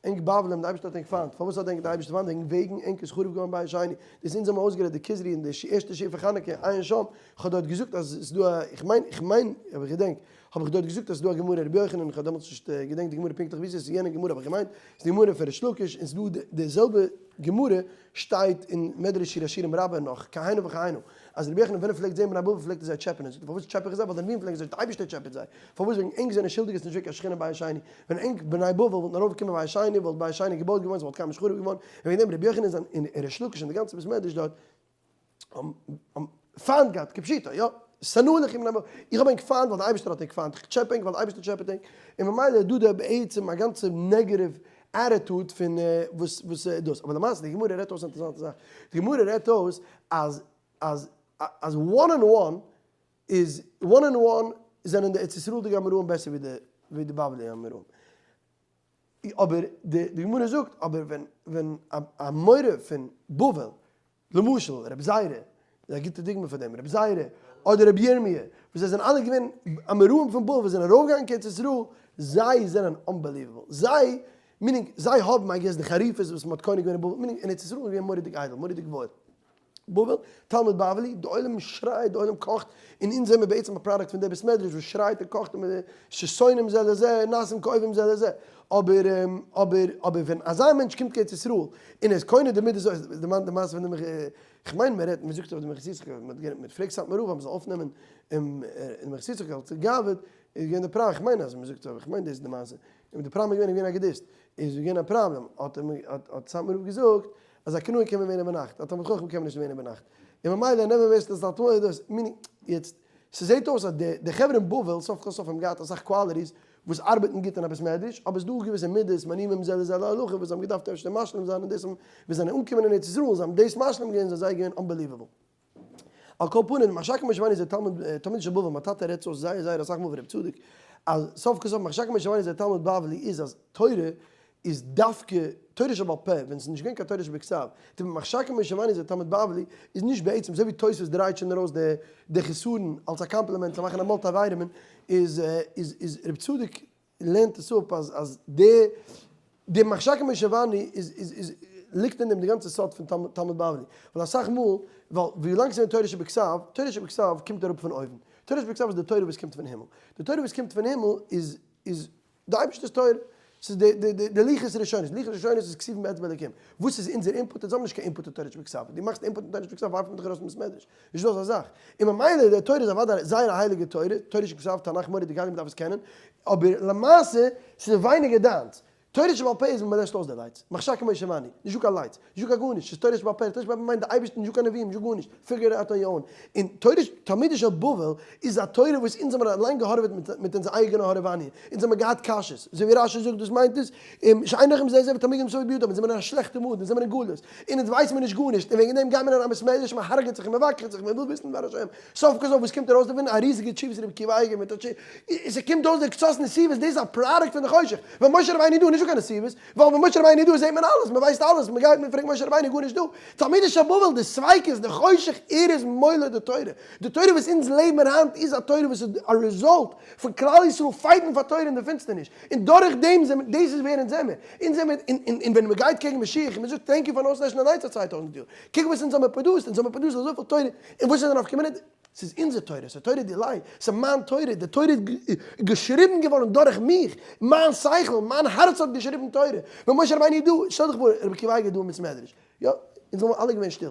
ענק בבלים, די אייבערשטער האט ענק פיינט, פארוואס האט ענק די אייבערשטער פיינט, וועגן וועגן ענק איז חרוב געווארן בית שני, דאס אונז האבן אויסגערעדט די כוזרי אין די ערשטע שיעור פון חנוכה, עיין שם, איך האב דארט געזאגט אז עס איז דא א, איך מיין, איך מיין, אויב איך געדענק, האב איך דארט געזאגט אז ס'איז דא א גמרא רבי יוחנן, איך האב דעמאלטס נישט געדענקט די גמרא פונקטליך ווי ס'איז, ס'איז יענע גמרא האב איך געמיינט, ס'איז די גמרא פון ריש לקיש, און ס'איז דא די זעלבע גמרא שטייט אין מדרש שיר השירים רבה נאך כהנה וכהנה, אז רבי יוחנן ווען ער פלעגט זען בני בבל פלעגט ער זיי טשעפענען, זאגט ער פארוואס טשעפע איך זיי, ווייל די נביאים פלעגן זיי, די אייבערשטער טשעפעט זיי, פארוואס וועגן ענק זענען שולדיג עס איז נישט געווען קיין שכינה בית שני, ווען ענק בני בבל וואלטן ארויף געקומען בית שני וואלט בית שני געבויט געווארן ס'וואלט קיינמאל נישט חרוב געווארן, און וועגן דעם רבי יוחנן און ריש לקיש און די גאנצע בית מדרש דארט האבן פיינט געהאט כפשוטו, יא, שנאו לכם בני בבל, איך האב ענק פיינט ווייל די אייבערשטער האט ענק פיינט, איך טשעפע ענק ווייל די אייבערשטער טשעפעט ענק, און ממילא איז דא דא בעצם א גאנצע negative. attitude פון וואס וואס דאס, אבער למעשה די גמרא רעדט אויס א אינטערעסאנטע זאך, די גמרא רעדט אויס אז אז אז one on one איז one on one זענען די ארץ ישראל'דיגע אמוראים בעסער ווי די ווי די בבלי אמוראים, אבער די די גמרא זאגט אבער ווען ווען א אמורא פון בבל למשל רבי זירא איז א גוטע דוגמא פאר דעם, רבי זירא אדער רבי ירמי' וואס זיי זענען אלע געווען אמוראים פון בבל וואס זענען ארויפגעגאנגען קיין ארץ ישראל, זיי זענען unbelievable, זיי, meaning זיי האבן I guess די חריפות וואס מען האט קונה געווען אין בבל, meaning אין ארץ ישראל איז געווען מורא'דיג איידל, מורא'דיג וואויל. בבל, תלמוד בבלי, די עולם שרייט, די עולם קאכט, און אונז זעמיר בעצם א product פון די בית מדרש וואס שרייט און קאכט און ששונאים זה לזה, נעשים כאויבים זה לזה. אבער אבער אבער ווען אזא מענטש קומט קיין ארץ ישראל און ער איז קונה די מידות אויס, דערמאנט די מעשה פון דעם כ'מיין מען רעדט מען זאגט אויף די מנחת יצחק אז מען האט געפרעגט סאטמאר רב אז מען זאל אויפנעמען דעם מנחת יצחק אלס גאבד, איז געווען די פראבלעם, כ'מיין אז מען זאגט אויף, כ'מיין דאס איז די מעשה, און די פראבלעם איז געווען ער איז געווען א אגודיסט, איז געווען א פראבלעם, האט האט סאטמאר רב געזאגט אז א קנאי קען מען ווערן איבערנאכט, א תלמיד חכם קען מען נישט ווערן איבערנאכט, און ממילא נעמען מערסטענס תלמוד דאס, meaning יעצט ס'זעהט אויס אז די חברה אין בבל סוף כל סוף האבן געהאט אסאך qualities וואס ארבעטן גוט אין א בית מדרש, אבער ס'דא געוויסע מידות, מנימים זה לזה להלכה, וואס זיי האבן געדארפט אפשר משלים זיין און דאס האבן ווען זיי זענען אנגעקומען אין ארץ ישראל זיי האבן דאס משלים געווען זענען זיי געווען unbelievable. על כל פנים, מחשק משה רבינו איז דער תלמיד תלמיד של בבל, מיין טאטע רעדט אויס זייער זייער אסאך מאל פון רבי צדוק, אז סוף כל סוף מחשק משה רבינו איז דער תלמיד בבלי איז אז תורה איז דווקא תורה שבעל פה, ווען ס'איז נישט געווען קיין תורה שבכתב, די מחשק משה רבינו איז דער תלמיד בבלי איז נישט בעצם, אזוי ווי תוספות דרייט שוין ארויס די די חסרון אלס א קאמפלימענט צו מאכן א multivitamin, איז איז איז רבי צדוק לערנט עס אפ אז אז די די מחשק משה רבינו איז איז איז ליגט אין דעם די גאנצע סוד פון תלמוד בבלי, ווייל אסאך מאל ווייל ווילאנג ס'איז געווען תורה שבכתב, תורה שבכתב קומט אראפ פון אויבן, תורה שבכתב איז די תורה וואס קומט פון הימל, די תורה וואס קומט פון הימל איז איז די אייבערשטער'ס תורה, ס'איז די די די די לוחות ראשונות, לוחות ראשונות איז כתובים באצבע אלוקים, וואס איז אונזער input? אונז האבן נישט קיין input אין תורה שבכתב, דו מאכסט input אין תורה שבכתב ווארפט מען דיך ארויס פון בית מדרש, נישט דא אזא זאך, און ממילא די תורה איז אוודאי זייער א הייליגע תורה, תורה שבכתב, תנך מורא'דיג הייליג מ'דארף עס קענען, אבער למעשה ס'איז ווייניגער דיינס, תורה שבעל פה איז ווען מ'לעשט אויס די lights, מחשכים משה ואני, נישטא קיין lights, נישטא קיין גארנישט, ס'איז תורה שבעל פה, תורה שבעל פה מיינט די אייבערשטער, נישטא קיין נביאים, נישטא גארנישט, figure it out on your own, און תורה תלמידו של בבל איז א תורה וואס אונז האבן אליין געהארעוועט מיט אונזער אייגענע הארעוואניע, אונז האבן געהאט קשיות, אזוי ווי רשי זאגט דאס מיינט עס, שאין לכם זה זה ותלמידים סביב בידם, אונז זעמיר אין א שלעכטע mood, אונז זעמיר אין גלות, און אונז ווייסן מיר נישט גארנישט, און וועגן דעם גייען מיר אין א בית מדרש, מען הרג'עט זיך און מען וואקערט זיך, מען וויל וויסן דבר השם, סוף כל סוף וואס קומט ארויס דערפון? א ריזיגע תשובות רבי עקיבא אייגער מיט א תשובה, ס'קומט אויס די קצות נתיבות, דאס איז א product פון די חושך, ווען משה רבינו איז דא איז נישטא קיין נתיבות, ווייל ווען משה רבינו איז דא זעט מען אלעס, מען ווייסט אלעס, מען גייט מען פרעגט משה רבינו גארנישט דא, תלמידו של בבל, די ספיקות, די חושך, ער איז מולד די תורה, די תורה וואס אונז לעבן מיר היינט איז א תורה וואס איז א result פון כלל ישראל fight ן פאר תורה אין די פינסטערניש, און דורך דעם זעמיר, דאס איז ווער אונז זעמיר, אונז זעמיר, און ווען מען גייט קעגן משיח און מען זאגט thank you פארן אויסלעשן די lights פאר 2000 יאר, קוק וואס אונז האמיר produced, אונז האמיר produced אזויפיל תורה, און וואס איז די נפקא מינה? ס'איז אונזער תורה, ס'איז תורה דילי, ס'איז מיין תורה, די תורה איז געשריבן געווארן דורך מיך, מיין שכל, מיין הארץ האט געשריבן תורה. ווען משה רבינו איז דא, שטעל דיך פאר, רבי עקיבא אייגער איז דא אין בית מדרש, יא, אונז וואלטן אלע געווען שטיל.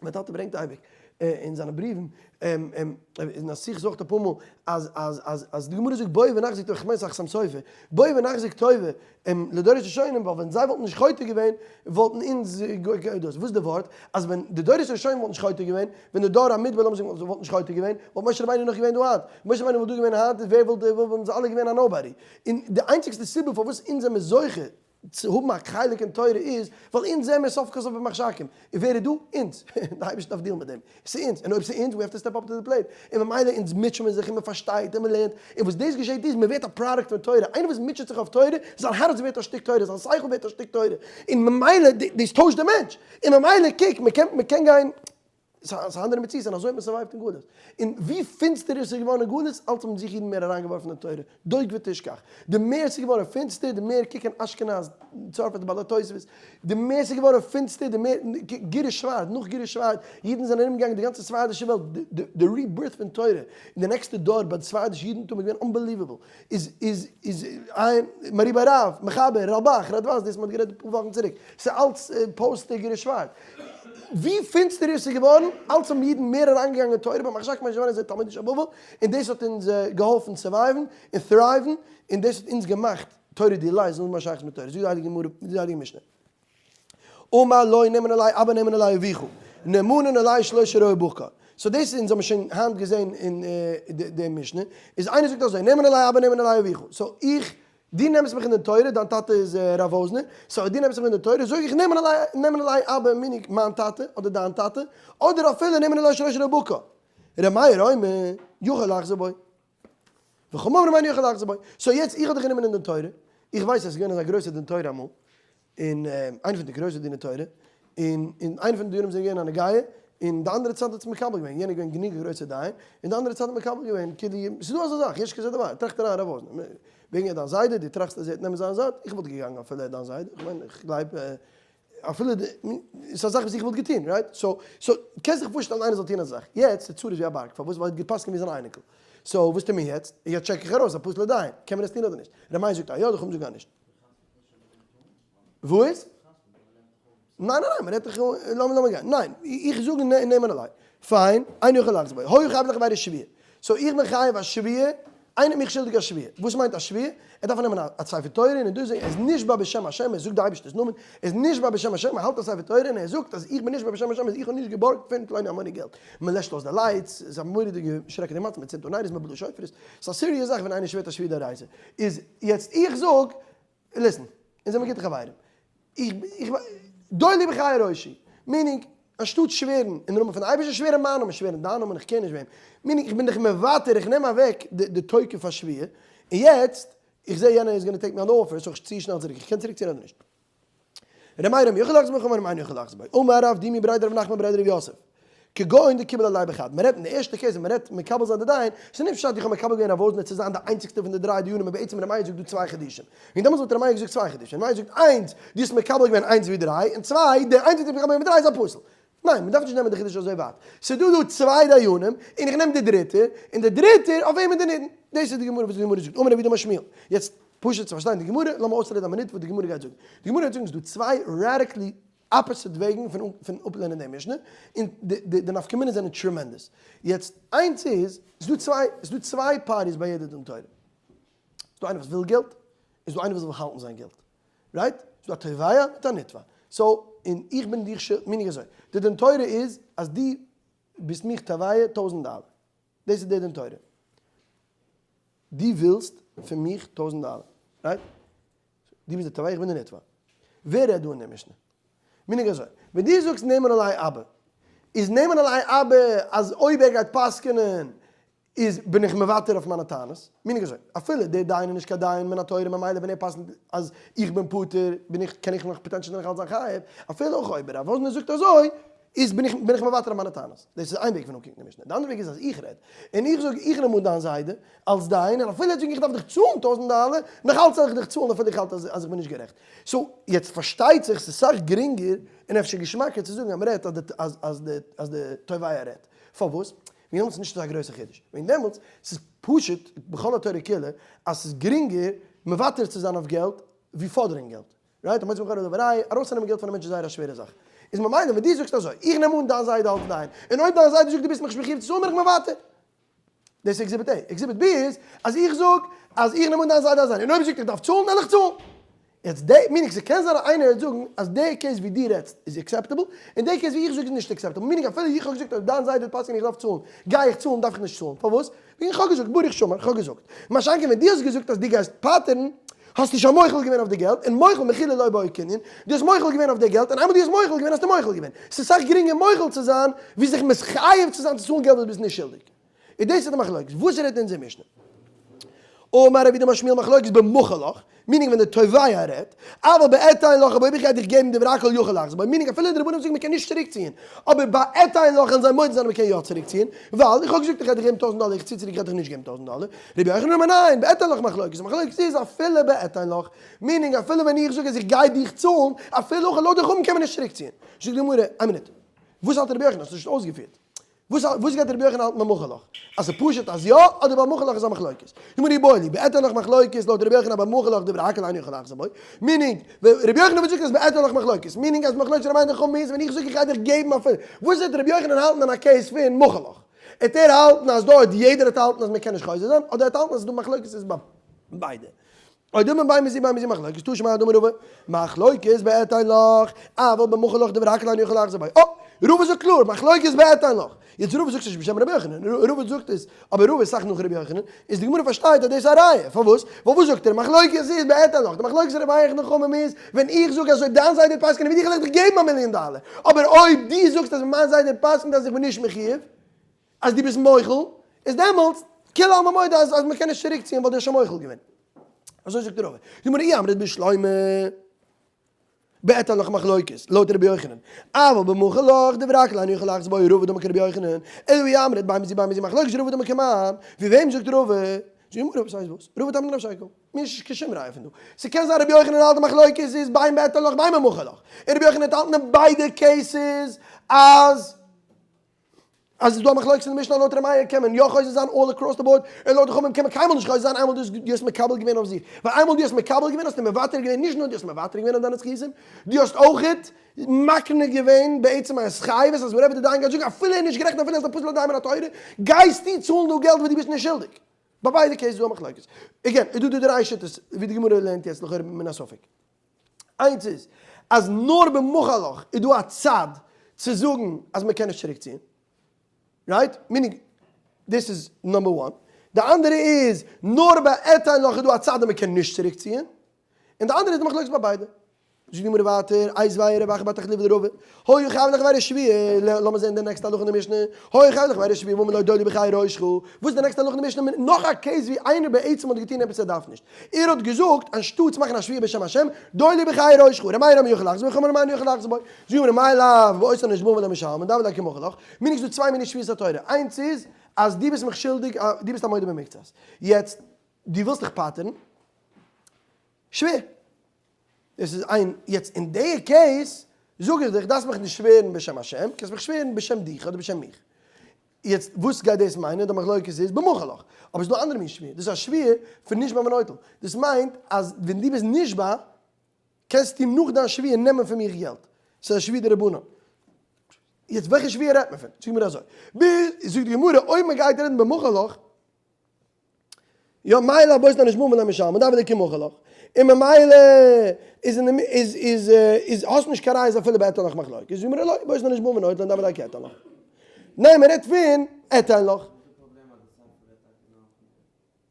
מיין טאטע ברענגט אייביג אין זיינע בריוון, אין א שיחה זאגט אפאר מאל, אז אז אז אז די גמרא זאגט בואו ונחזיק טובה, כ'מיין ס'איז א חתם סופר, בואו ונחזיק טובה לדורות הראשונים, ווייל ווען זיי וואלטן נישט חוטא געווען, וואלטן אונז דאס, וואס איז די ווארט? אז ווען די דורות הראשונים וואלטן נישט חוטא געווען, ווען די דור המדבר לאמיר זאגן וואלט נישט חוטא געווען, וואלט משה רבינו נאך געווען דא היינט. משה רבינו וואלט דא געווען היינט, ווער וואלט, וואלטן זיי אלע געווען א nobody. און די איינציגסטע סיבה פארוואס אונז זעמיר זוכה צו האבן א חלק אין תורה איז, ווייל אונז זעמיר סוף כל סוף במחשכים. און ווער איז דא? אונז. די אייבערשטער דארף deal ן מיט דעם. ס'איז אונז. און אויב ס'איז אונז, we have to step up to the plate. און ממילא אונז מוטשען מיר זיך און מ'פארשטייט און מ'לערנט. און וואס דאס געשעט איז, מ'ווערט א product פון תורה. איינער וואס מוטשעט זיך אויף תורה, זיין הארץ ווערט א שטיק תורה, זיין שכל ווערט א שטיק תורה. און ממילא דאס טוישט די מענטש. און ממילא קוק, מ'קען מ'קען גיין, ס'איז א אנדערע מציאות און אזוי האט מען survive ט אין גלות. און ווי פינסטערער ס'איז געווארן אין גלות, אלץ האבן זיך אידן מער אריינגעווארפן אין תורה. דוק ותשכח. די מער ס'איז געווארן פינסטער, די מער קוק אין אשכנז, צרפת, בעלי תוספות, די מער ס'איז געווארן פינסטער, די מער, גירוש ספרד, נאך גירוש ספרד, אידן זענען ארומגעגאנגען די גאנצע ספרדישע וועלט, די rebirth פון תורה, אין די נעקסטע דור ביי די ספרדישע אידנטום איז געווען unbelievable, איז איז איז איין מהר"י ביי רב, מחבר, רלב"ח, רדב"ז, דאס מ'האט גערעדט אפאר וואכן צוריק, ס'איז אלץ post גירוש ספרד. ווי פינסטער עס איז געווארן, אלץ האבן אידן מער אריינגעגאנגען אין תורה, במחשכים משה רבינו איז תלמידי של בבל, און דאס האט אונז געהאלפן survive ן און thrive ן, און דאס האט אונז געמאכט תורה דילי, זאל האבן א שייכות מיט תורה, זאגט די הייליגע גמרא, די הייליגע משנה. אמר לו נאמן עלי אבא נאמן עלי אביך, נאמנין עלי שלושה רועי בקר. so דאס אונז האבן שוין היינט געזען אין די משנה, איז איינער זאגט אזוי, נאמן עלי אבא נאמן עלי אביך, so איך. דו נעמסט מיך אין דין תורה, דיין טאטע איז רב וואזנער, so דו נעמסט מיך אין דין תורה, זאג איך נאמן עלי, נאמן עלי אבא meaning מיין טאטע אדער דיין טאטע, אדער אפילו נאמן עלי שראש רבקה. ר' מאיר אומר, יכול לחזור בו. וחכמים אומרים אינו יכול לחזור בו. so יעצט איך האב דיך גענומען אין דין תורה, איך ווייס אז עס איז געווען אזא גרויסע דין תורה אמאל, און איינע פון די גרויסע דיני תורה, און און איינע פון די דיונים זענען געווען א נגיעה, און די אנדערע צד האט עס מקבל געווען, יענער איז געווען גענוג א גרויסער דיין, און די אנדערע צד האט מקבל געווען, כאילו, ס'איז דא אזא זאך, יש כזה דבר, טראכט אריין רב וואזנער, וועגן ער איז דיין זיידע, דו טראכסט אז ער וועט נעמען זיין זייט, איך וואלט געגאנגען אפילו ער איז דיין זיידע, איך מיין, איך גלייב, אפילו די, ס'איז א זאך וואס איך וואלט געטון, right? so, so, קענסט דיך פארשטעלן איינער זאל טון אזא זאך, יעצט, די צרה איז ווי א בארג, פארוואס? ווייל ער האט גע'פסק'נט ווי זיין אייניקל, so, וואס טוט מען יעצט? יעצט check איך ארויס א פסל'ע דיין, קען מען עס טון אדער נישט? ר' מאיר זאגט א יא, די חכמים זאגן א נישט. וואס? ניין ניין ניין, מ'רעדט דאך, לאמיר לאמיר גיין, ניין, איך זאג נאמן עלי, פיין, אינו יכול לחזור בו, היה חייב לחבירו שבועה, so איך בין חייב א שבועה, איינער איז מיך שולדיג א שבועה, וואס מיינט א שבועה? ער דארף נעמען א ספר תורה און דאס זאגן, ער איז נשבע בשם השם, ער זאגט די אייבערשטער'ס נאמען, ער איז נשבע בשם השם, ער האלט א ספר תורה און ער זאגט אז איך בין נשבע בשם השם אז איך האב נישט געבארגט פון פלוני אלמוני געלט, מען לעשט אויס די lights, ס'איז א מורא'דיגע שרעקעדיגע מצב, מען צינדט אן נרות, מען בלאזט שופרות, ס'איז א serious זאך ווען איינער שווערט א שבועה דאורייתא, איז יעצט איך זאג listen, אונז זעמיר גוטע חברים. איך, איך, דולי בחיי ראשי. meaning, אנשטאט שווערן אין נאמען פון די אייבערשטער, שווער אין מיין נאמען, שווער אין דיין נאמען, איך קען נישט וועם. meaning, איך בין דיך מוותר, איך נעם אוועק די תוקף השבועה, און יעצט, איך זע יענער איז gonna take me an offer, so איך צי שנעל צוריק, איך קען צוריק ציען אדער נישט? ר' מאיר אומר יכול לחזור בו וחכמים אומרים אינו יכול לחזור בו. אמר רב דימי בריה דרב נחמן בריה דרב יוסף. כגון דקיבל עליה בחד. מען רעדט אין די ערשטע case ווען מען רעדט מקבל זיין די דיין, ס'איז נישט פשט איך האב מקבל געווען רב וואזנער צו זיין די איינציגסטע פון די דריי דיונים און בעצם ר' מאיר זאגט דא צוויי חידושים. וועגן דעמאלטס וואלט ר' מאיר געזאגט צוויי חידושים. ר' מאיר זאגט איינס, דו האסט מקבל געווען איינס ווי דריי, און צוויי, די איינס וואס דו האסט מקבל געווען ווי דריי איז א פסול. ניין, מען דארף נישט נעמען די חידוש אזוי ווייט. ס'איז דא דא צוויי דיינים, און איך נעם די דריטע, און די דריטער אויף וועמען די נידון. דאס איז די גמרא וואס די גמרא זאגט. אמר רב יהודה אמר שמואל. יעצט, פשוט צו פארשטיין די גמרא, לאמיר אויסרעדן א מינוט וואס די גמרא גייט זאגן. די גמרא גייט זאגן ס'איז דא צוויי radically opposite וועגן פון פון אפלערנען די משנה, און די די די נפקא מינות זענען tremendous. יעצט, איינס איז, ס'איז דא צוויי, ס'איז דא צוויי parties ביי יעדע דין תורה. ס'איז דא איינער וואס וויל געלט, און ס'איז דא איינער וואס וויל האלטן זיין געלט. right? ס'איז דא א תובע מיט א נתבע. so, און איך בין דיך ש. meaning אזוי, די דין תורה איז אז דו ביסט מיך תובע טויזנט דאלער. דאס איז די דין תורה. דו ווילסט פון מיך טויזנט דאלער. right? דו ביסט די תובע, איך בין די נתבע. ווער רעדט דא אין די משנה? meaning אזוי, ווען דו זאגסט נאמן עלי אבא, איז נאמן עלי אבא אז אויב ער גייט פסק'נען איז בין איך מוותר אויף מיינע טענות, meaning אזוי, אפילו דער דיין איז נישט קיין דיין מן התורה ממילא ווען ער פסק'נט אז איך בין פטור בין איך קען איך נאך potentially נאך אלץ זיין חייב, אפילו אויך אויב רב וואזנער זאגט אזוי איז בין איך בין איך מוותר אויף מיינע טענות. דאס איז איין וועג פון אנקוקן די משנה. די אנדערע וועג איז אז איך רעד און איך זאג איך נעם אן דיין זיידע אלס דיין און אפילו ער זאגט איך דארף דיך צאלן טויזנט דאלער נאך אלץ זאל איך דיך צאלן אפילו איך האלט אז אז איך בין נישט גערעכט. so יעצט פארשטייט זיך ס'איז סאך גרינגער און אפשר געשמאקער צו זאגן אז מ'רעדט אז די אז אז די אז די תובע רעדט. פארוואס? וועגן דעמאלטס איז נישט אזא גרויסע חידוש, וועגן דעמאלטס ס'איז פשוט בכל התורה כולה אז ס'איז גרינגער מוותר צו זיין אויף געלט ווי פאדערן געלט, right? המוציא מחברו דבר רע, ארויסצונעמען געלט פון א מענטש איז זייער א שווערע זאך, איז ממילא ווען דו זאגסט אזוי, איך נעם אן דיין זיידע אלס דיין, און אויב דיין זיידע זאגט דו ביסט מיך נישט מחויב צו צאלן בין איך מוותר. דאס איז exhibit A. exhibit B איז אז איך זאג אז איך נעם אן דיין זיידע אלס דיין, און אויב ער זאגט איך דארף צאלן וועל איך צאלן. יעצט די, meaning ס'קען זיין אז איינער וועט זאגן אז די case ווי דו רעדסט איז acceptable, און די case ווי איך זאג איז נישט acceptable, meaning אפילו איך האב געזאגט אז דיין זיידע וועט פסק'ענען איך דארף צאלן, גיי איך צאלן דארף איך נישט צאלן, פארוואס? וועגן איך האב געזאגט, ברוך שאמר, איך האב געזאגט. מה שאין כן ווען דו האסט געזאגט אז דו גייסט פטר'ן, האסטו שוין מוחל געווען אויף די געלט, און מוחל מחילה לא בעי קנין, דו האסט מוחל געווען אויף די געלט, און איינמאל דו האסט מוחל געווען האסטו מוחל געווען. ס'איז סאך גרינגער מוחל צו זיין ווי זיך מתחייב צו זיין צו צאלן געלט וואס דו ביסט נישט שולדיג. און דאס איז די מחלוקת. וואס רעדט אונזער משנה? אמר רב יהודה אמר שמואל מחלוקת במחל לך, meaning ווען די תובע רעדט, אבל באתן לך אבער אויב איך גיי דיך געבן דברי הכל יכול לחזור בו, meaning אפילו די רבנים זאגן מ'קען נישט צוריקציען, אבער ביי אתן לך וועלן זיי מודה זיין אז מ'קען יא צוריקציען, ווייל איך האב געזאגט איך גיי דיך געבן טויזנט דאלער איך צי צוריק איך גיי דיך נישט געבן טויזנט דאלער, רבי יוחנן אמר ניין, באתן לך מחלוקת, די מחלוקת איז אפילו באתן לך, meaning אפילו ווען איך זאג אז איך גיי דיך צאלן, אפילו הכי לויט די חכמים קען מען נישט צוריקציען. זאגט די גמרא, איין מינוט, וואס האלט רבי יוחנן? האסט נישט אויסגעפירט. וואס וואס גייט רבי יוחנן האלטן ביי מחל לך? אז ס'איז פשוט אז יא, אדער ביי מחל לך איז א מחלוקת? גמרא איבעיא להו, באתן לך מחלוקת, לויט רבי יוחנן ביי מחל לך דברי הכל אינו יכול לחזור בו, meaning, רבי יוחנן וואלט געזאגט אז באתן לך מחלוקת, meaning אז מחלוקת רבי מאיר וחכמים איז ווען איך זאג איך גיי דיך געבן אפילו, וואס וועט רבי יוחנן האלטן אין א case פון מחל לך? עט ער האלטן אז דארט יעדער האט האלטן אז מ'קען נישט חוזר זיין, אדער עט האלטן אז ס'איז דא מחלוקת איז ביי ביידע? או דילמא בין בזו ובין בזו מחלוקת תא שמע דאמר רבא, מחלוקת באתן לך, אבל במחל לך דברי הכל אינו יכול לחזור בו. אה! רבא זאגט קלאר, מחלוקת באתן לך. יעצט רבא זאגט נישט בשם רבי יוחנן, רבא זאגט עס, אבער רבא איז סאך נאך רבי יוחנן, איז די גמרא פארשטייט אז דאס איז א ראיה, פארוואס? ווייל וואס זאגט ער, מחלוקת איז באתן לך, די מחלוקת רבי מאיר חכמים איז, ווען איך זאג אז אויב דיין זיידע וועט פסק'ענען ווי דיך וועל איך דיך געבן א מיליאן דאלער, אבער אויב דו זאגסט אז מיין זיידע פסק'נט אז איך בין נישט מחיוב, אז דו ביסט מוחל, איז דעמאלטס כולי עלמא מודה אז מען קען נישט צוריק ציען ווייל דו האסט שוין מוחל געווען. אזוי זאגט רבא. די גמרא אי אמרת בשלמא באתן לך מחלוקת, לויט רבי יוחנן, אבל במחל לך דברי הכל אינו יכול לחזור בו רבא דאמר כרבי יוחנן, אלא אי אמרת בין בזו בין בזו מחלוקת רבא דאמר כמאן, ווי וועם זאגט רבא? זאגט די גמרא וואס הייסט וואס? רבא תלמיד רב שייקא. נישט קיין שום ראיה פון דא. ס'קען זיין רבי יוחנן האלט די מחלוקת איז בין באתן לך בין במחל לך. און רבי יוחנן האט האלטן אין ביידע cases אז אז ס'איז דא א מחלוקת אין די משנה לויט ר' מאיר קען מען יא חוזר זיין all across the board און לויט די חכמים קען מען קיינמאל נישט חוזר זיין איינמאל דו האסט מקבל געווען אויף זיך ווייל איינמאל דו האסט מקבל געווען האסטו מוותר געווען נישט נאר דו האסט מוותר געווען אויף דיינע זכותים דו האסט אויכעט מקנה געווען בעצם א התחייבות אז whatever די דיין גייט זאגן אפילו ער איז נישט גערעכט אפילו ער איז א פסול'ע דיין מן התורה גייסטו צאלן דא געלט וואס דו ביסט נישט שולדיג. ביי ביידע cases איז דא א מחלוקת. Again, איז דא די דריי שיטות ווי די גמרא לערנט יעצט לכאורה מן הספק. איינס איז אז נאר במחל לך איז דא א צד צו זאגן אז מען קען נישט צוריק ציען. Right? Meaning דאס איז number one. די אנדערע איז נאר ביי אתן לך איז דא א צד אז מען קען נישט צוריק ציען. און די אנדערע איז די מחלוקת ביי ביידע. זאגט די גמרא ווייטער, איתיביה רב אחא בר תחליפא לרבא, היה חייב לחבירו שבועה, לאמיר זען די נעקסטע הלכה אין די משנה, היה חייב לחבירו שבועה ואמר לו דוי לי בחיי ראשך, וואס איז די נעקסטע הלכה אין די משנה, נאך א case ווי איינער בעצם האט געטון עפעס ער דארף נישט, ער האט געזאגט אנשטאט צו מאכן א שבועה בשם השם, דוי לי בחיי ראשך, ר' מאיר אומר יכול לחזור בו, חכמים אומרים אינו יכול לחזור בו, זאגט די גמרא מאי לאו באותן הנשבעין ולא משלמין, דהוה ליה כמחל לך, מיינט ס'דא צוויי מיני שבועות התורה, איינס איז אז דו ביסט מיך שולדיג, דו ביסט א מודה במקצת, יעצט דו ווילסט דיך פטר'ן, שווער. דאס איז איין, יעצט אין די case זאג איך דיך דארפסט מיך נישט שווערן בשם השם, קענסט מיך שווערן בשם דיך אדער בשם מיך. יעצט וואס גייט דאס מיינען, די מחלוקת איז במחל לך, אבער ס'איז דא אנדערע מין שבועה, דאס איז א שבועה פון נשבע ונוטל, דאס מיינט אז ווען דו ביסט נשבע קענסטו נאך דיין שבועה נעמען פון מיך געלט, ס'איז א שבועה דרבנן. יעצט וועלכע שבועה רעדט מען פון? זאג מיר אזוי, זאגט די גמרא אויב מ'גייט רעדן במחל לך, יא מילא באותן הנשבעין ולא משלמין דהוה ליה כמחל לך, און ממילא איז אין די איז איז איז האסט נישט קיין ראיות אפילו באתן לך מחלוקת, זאגט די גמרא לא באותן הנשבעין ונוטלין דהוה ליה כאתן לך. ניין מען רעדט פון אתן לך.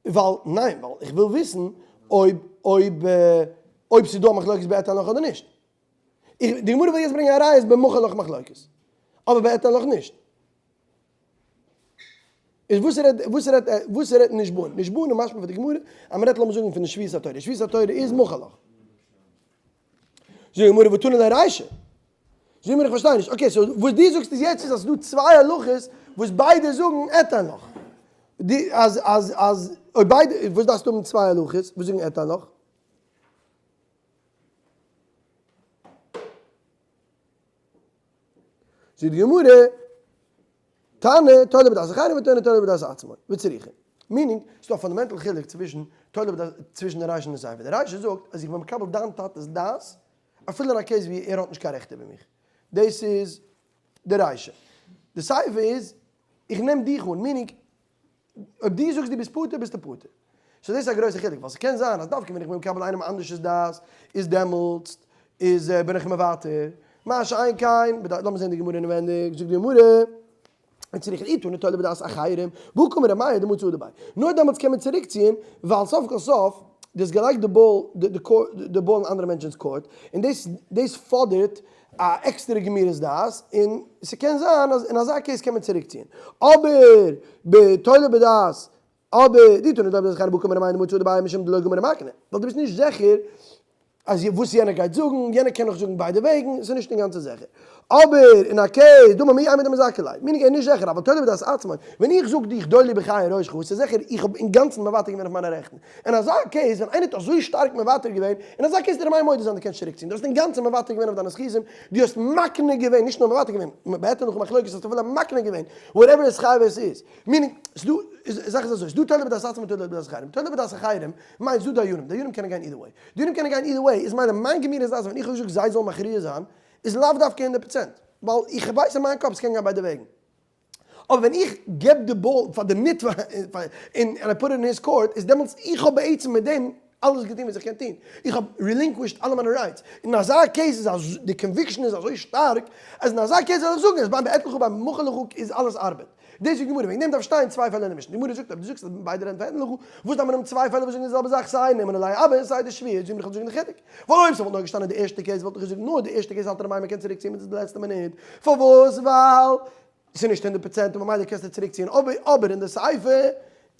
ווייל ניין ווייל איך וויל וויסן אויב אויב אויב ס'איז דא א מחלוקת באתן לך אדער נישט. איך די גמרא וויל יעצט ברענגען א ראיה אז במחל לך מחלוקת אבער באתן לך נישט. איז וואס רעדט וואס רעדט וואס רעדט נשבעין? נשבעין איז משמע פון די גמרא אז מ'רעדט לאמיר זאגן פון די שבועת התורה, שבועת התורה איז מחל לך. זאגט די גמרא ותנא ליה רישא. זאגט די גמרא איך פארשטיי נישט, okay so וואס דו זאגסט איז יעצט איז אז ס'דא צוויי הלכות וואס ביידע זאגן אתן לך. די אז אז אז אויב ביידע וואס דארפסטו האבן צוויי הלכות וואס זאגן אתן לך? זאגט די גמרא, תנא תולה בדעת אחרים ותנא תולה בדעת עצמו, וצריכא. Meaning, ס'דא א fundamental חילוק צווישן תולה בדעת, צווישן די רישא און די סיפא. די רישא זאגט אז איך בין מקבל דיין טאטע'ס דעת, אפילו אין א case ווי ער האט נישט קיין רעכט איבער מיך. דאס איז די רישא. די סיפא איז, איך נעם דיך אן, meaning, אויב דו זאגסט דו ביסט פטור ביסטו פטור. So דאס איז א גרויסע חילוק, ווייל ס'קען זיין אז דווקא ווען איך בין מקבל איינעם אנדערש'ס דעת איז דעמאלטס איז בין איך מוותר, מה שאין כן, לאמיר זען די גמרא אינעווענדיג, זאגט די גמרא, וצריך אי תנא תולה בדעת אחרים, והא קאמר ר' מאיר דמצי הדר ביה, נאר דעמאלטס קען מען צוריקציען, ווייל סוף כל סוף, דו האסט געלייגט די באל, די באל אין אנדערע מענטשענס court, און דאס דאס פאדערט א עקסטערע גמירות דעת, און ס'קען זיין אז אין אזא case קען מען צוריקציען. אבער בתולה בדעת, אבער די תנא תולה בדעת אחרים והא קאמר ר' מאיר דמצי הדר ביה משום דלא גמר ומקנה, ווייל דו ביסט נישט זיכער אז וואס יענער גייט זאגן, יענער קען נאך זאגן ביידע וועגן, ס'איז נישט אינגאנצן זיכער. אבער אין א case, דאמר מי אימר דמזכה ליה, meaning ער איז נישט זיכער, אבל תולה בדעת עצמו, ווען איך זאג דיך דוי לי בחיי ראשך, ס'איז זיכער איך האב אינגאנצן מוותר געווען אויף מיינע רעכטן. אין אזא case, ווען איינער האט אזוי שטארק מוותר געווען, אין אזא case דער רמאי מודה זיין דו קענסט צוריקציען, דו האסט אינגאנצן מוותר געווען אויף דיינע זכותים, דו האסט מקנה געווען, נישט נאר מוותר געווען, באתן לך מחלוקת האסטו אפילו מקנה געווען, whatever איז חייב עס איז. Meaning, ס'דא, זאך איז אזוי, ס'דא תולה בדעת עצמו און תולה בדעת אחרים. תולה בדעת אחרים מיינט ס'דא דיינים, דיינים קענען גיין either way. דיינים קענען גיין either way איז מיינע מיין גמירות דעת ווען איך האב געזאגט זיי זאלן מכריע זיין איז לאו דווקא הונדערט פראצענט, ווייל איך ווייס אין מיין קאפ ס'קען גיין ביידע וועגן. אבער ווען איך געב די באל פאר די נתבע און I put it in his court איז דעמאלטס איך האב בעצם מיט דעם. אלעס געטון וואס איך קען טון, איך האב relinquished אלע מיינע rights, אין אזא case איז אז די conviction איז אזוי שטארק, אז אין אזא case זאל איך זאגן אז בין בעט לך ובין במחול לך איז אלעס ארבעט. דאס זאגט די גמרא, וועגן דעם דארף שטיין צוויי פעלער אין די משנה, די גמרא זאגט אויב דו זאגסט אז ביידע רעדן פון עטליכע, וואס דארף מען האבן צוויי פעלער וואס זאגן די זעלבע זאך סיי נאמן עלי אבא און סיי די שבועה, זאג מיר איך וועל זאגן די חילוק, ווייל אויב ס'וואלט נאר געשטאנען די ערשטע case וואלט איך געזאגט נאר די ערשטע case האלט ר' מאיר מ'קען צוריק ציען ביז די לעצטע מינוט, פארוואס? ווייל ס'איז נישט 100% און ממילא קענסטו צוריק ציען, אבער אין די סיפא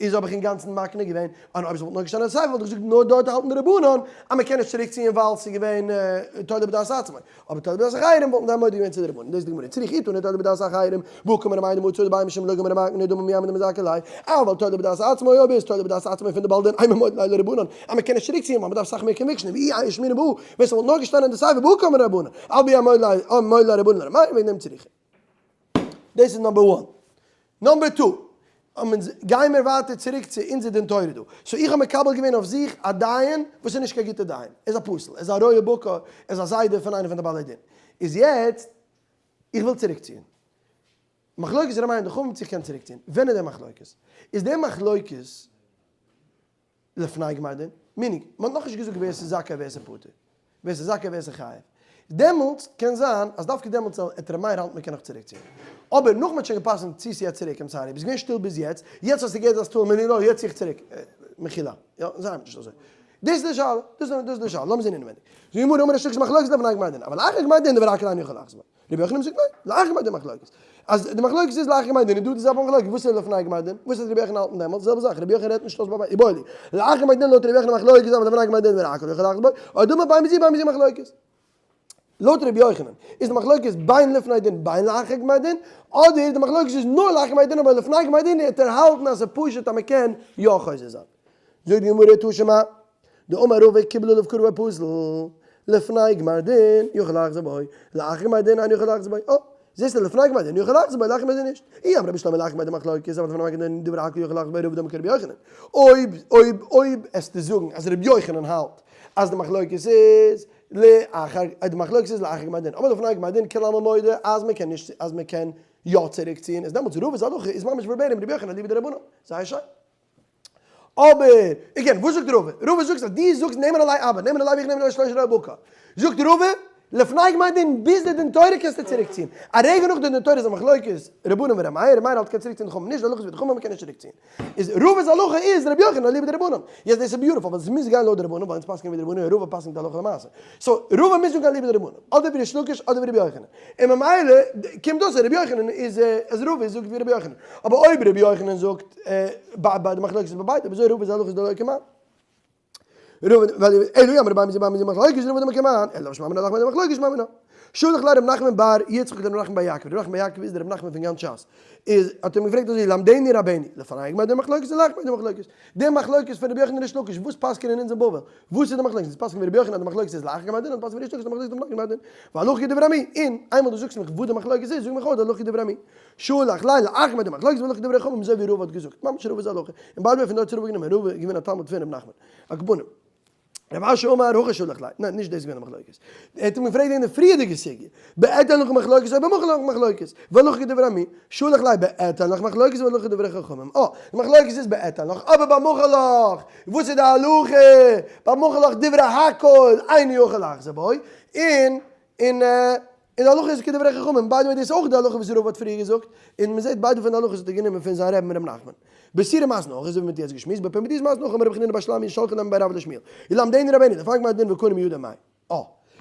איז האב איך אינגאנצן מקנה געווען, און אויב ס'וואלט נאר געשטאנען אין סיפא וואלט איך געזאגט נאר דארט האלטן די רבנן אז מ'קען נישט צוריק ציען ווייל ס'איז געווען תולה בדעת עצמו, אבער תולה בדעת אחרים וואלטן זיי מודה געווען צו די רבנן, דאס איז די גמרא, צריכא אי תנא תולה בדעת אחרים, והא קאמר ר' מאיר דמצא דבי משום לא גמר מקנה דמי מימרא דמזכה ליה, אבל תולה בדעת עצמו אויב איז תולה בדעת עצמו פון די בעל דין אימא מודה ליה לרבנן אז מ'קען נישט צוריק ציען ווייל מ'דארף סאך מער conviction, ואי אשמעינן בהא ווען ס'וואלט נאר געשטאנען אין די סיפא בהא קאמרי רבנן, אף ביה מודה ליה רבנן לר' מאיר וועגן דעם צריכא. דאס איז number one. Number two, גייען מיר ווייטער צוריק צו אונזער דין תורה דא. So איך האב מקבל געווען אויף זיך א דיין וואס איז נישט קיין גוטע דיין. ער איז א פסול, ער איז א רועה בקר, ער איז א זיידע פון איינע פון די בעלי דין. איז יעצט, איך וויל צוריקציען. מחלוקת ר' מאיר און די חכמים צו איך קען צוריקציען. ווען איז די מחלוקת? איז די מחלוקת לפני גמר דין, meaning, מען האט נאכנישט געזאגט ווער ס'איז זכאי ווער ס'איז פטור, ווער ס'איז זכאי ווער ס'איז חייב, דעמאלטס קען זיין אז דווקא דעמאלטס וועט ר' מאיר האלטן מען קען נאך צוריק ציען, אבער נאך מען האט שוין גע'פסק'נט ציסטו יעצט צוריק, I'm sorry, ביסט געווען שטיל ביז יעצט, יעצט האסטו געהערט אז טוען מיר יא, יעצט צי איך צוריק, מחילה, יא, זיי נישט אזוי. דאס איז די שאלה, דאס איז די שאלה, לאמיר זען אינעווייניג. זאגט די גמרא אמר ריש לקיש מחלוקת לפני גמר דין, אבל לאחר גמר דין דברי הכל אינו יכול לחזור בו. רבי יוחנן זאגט ניין, לאחר גמר דין מחלוקת. אז די מחלוקת איז לאחר גמר דין, איז דא די זעלבע מחלוקת, וואס איז לפני גמר דין? וואס האט רבי יוחנן האלטן דעמאלטס? די זעלבע זאך, רבי יוחנן רעדט נישט אויס ביי איבעיא להו. לאחר גמר דין לויט רבי יוחנן מחלוקת, אבל לפני גמר דין דברי הכל יכול לחזור בו, או דילמא בין בזו בין בזו מחלוקת. לויט רבי יוחנן איז די מחלוקת בין לפני דין בין לאחר גמר דין, אדער די מחלוקת איז נאר לאחר גמר דין אבער לפני גמר דין האט ער האלטן אז ס'איז פשוט אז מ'קען יא חוזר זיין. זאגט די גמרא תא שמע, דאמר רבא קיבל עליו קרבו פסול, לפני גמר דין יכול לחזור בו, לאחר גמר דין אינו יכול לחזור בו, אה, זעסטו לפני גמר דין יכול לחזור בו, לאחר גמר דין נישט. אי אמרת בשלמא לאחר גמר דין מחלוקת, אבל לפני גמר דין דברי הכל יכול לחזור בו רבא דאמר כרבי יוחנן. אויב, אויב, אויב עסטו זאגן אז רבי יוחנן האלט אז די מחלוקת איז לאחר, אז די מחלוקת איז לאחר גמר דין, אבער לפני גמר דין כולי עלמא מודה אז מען קען נישט, אז מען קען יא צוריקציען, איז דעמאלטס רבא'ס הלכה איז ממש verbatim רבי יוחנן אליבא דרבנן. זייער שיין. אבער, again, וואס זאגט רבא? רבא זאגט אז דו זאגסט נאמן עלי אבא, נאמן עלי אביך נאמן עלי שלושה רועי בקר. זאגט רבא, לפני גמר דין ביז די דין תורה קענסטו צוריק ציען. א רגע נאך די דין תורה איז א מחלוקת רבנן ור' מאיר, ר' מאיר האלט קען צוריק ציען די חכמים נישט, די הלכה איז ווי די חכמים מ'קען נישט צוריק ציען. איז רבא'ס הלכה איז רבי יוחנן אליבא דרבנן. יעצט דאס איז beautiful ווייל עס מוז גיין לויט די רבנן ווייל אונז פסק'נען ווי די רבנן און רבא פסק'נט הלכה למעשה. So רבא מוז זאגן אליבא דרבנן. אדער ווי ריש לקיש אדער ווי רבי יוחנן. און ממילא קומט אויס אז רבי יוחנן איז אז רבא זאגט ווי רבי יוחנן. אבער אויב רבי יוחנן זאגט ביי ביי די מחלוקת איז ביי ביידע, וויאזוי רבא'ס הלכה איז דלא כמאן? רבא ווייל אלא אי אמרת בין בזו בין בזו מחלוקת רבא דאמר כמאן, אלא שמע מינה לאחר מחלוקת שמע מינה. שלח ליה רב נחמן בר יצחק לרב נחמן בר יעקב, רב נחמן בר יעקב איז דער רב נחמן פון גאנץ ש"ס, איז האט ער אים געפרעגט אזוי למדני רבינו, לפני גמר דין מחלוקת או לאחר גמר דין מחלוקת? די מחלוקת פון רבי יוחנן און ריש לקיש, וואס פסק'ענען אונז אין בבל? וואס איז די מחלוקת? אונז פסק'ענען ווי רבי יוחנן אז די מחלוקת איז לאחר גמר דין, אונז פסק'ענען ווי ריש לקיש אז די מחלוקת איז לפני גמר דין. והלכה כדברי מי? און איינמאל דו זאגסט מיך וואס די מחלוקת איז, זאג מיך אויך די הלכה כדברי מי. שלח ליה לאחר גמר דין מחלוקת והלכה כדברי חכמים אזוי ווי רבא האט געזאגט. ממש רבא'ס הלכה. און by the way פון דארט איז רבא גענומען, רבא איז געווען א תלמיד פון ר' נחמן. על כל פנים. רב אשי אמר הכי שלח ליה, ניין נישט דאס איז געווען די מחלוקת, ער האט אים געפרעגט וועגן די פריערדיגע סוגיא, בעת אין לך מחלוקת או במחול לך מחלוקת, והלכה כדברי מי, שלח ליה בעת אין לך מחלוקת והלכה כדברי חכמים, אה, די מחלוקת איז בעת אין לך, אבער במחול לך, וואס איז די הלכה, במחול לך דברי הכל אינו יכול לחזור בו, און און און די הלכה איז כדברי חכמים, by the way דאס איז אויך די הלכה וואס רבא האט פריער געזאגט, און מען זעט ביידע פון די הלכות האט ער גענומען פון זיין רבי'ן ר' נחמן. בסורא מתני הכי, אזוי ווי מען האט יעצט געשמועסט, בפומבדיתא מתני הכי אמר רבי חנינא בר שלמיא שלחו ליה מבי רב לשמואל, ילמדנו רבינו, לפני גמר דין וקנה מידו מאי. אה.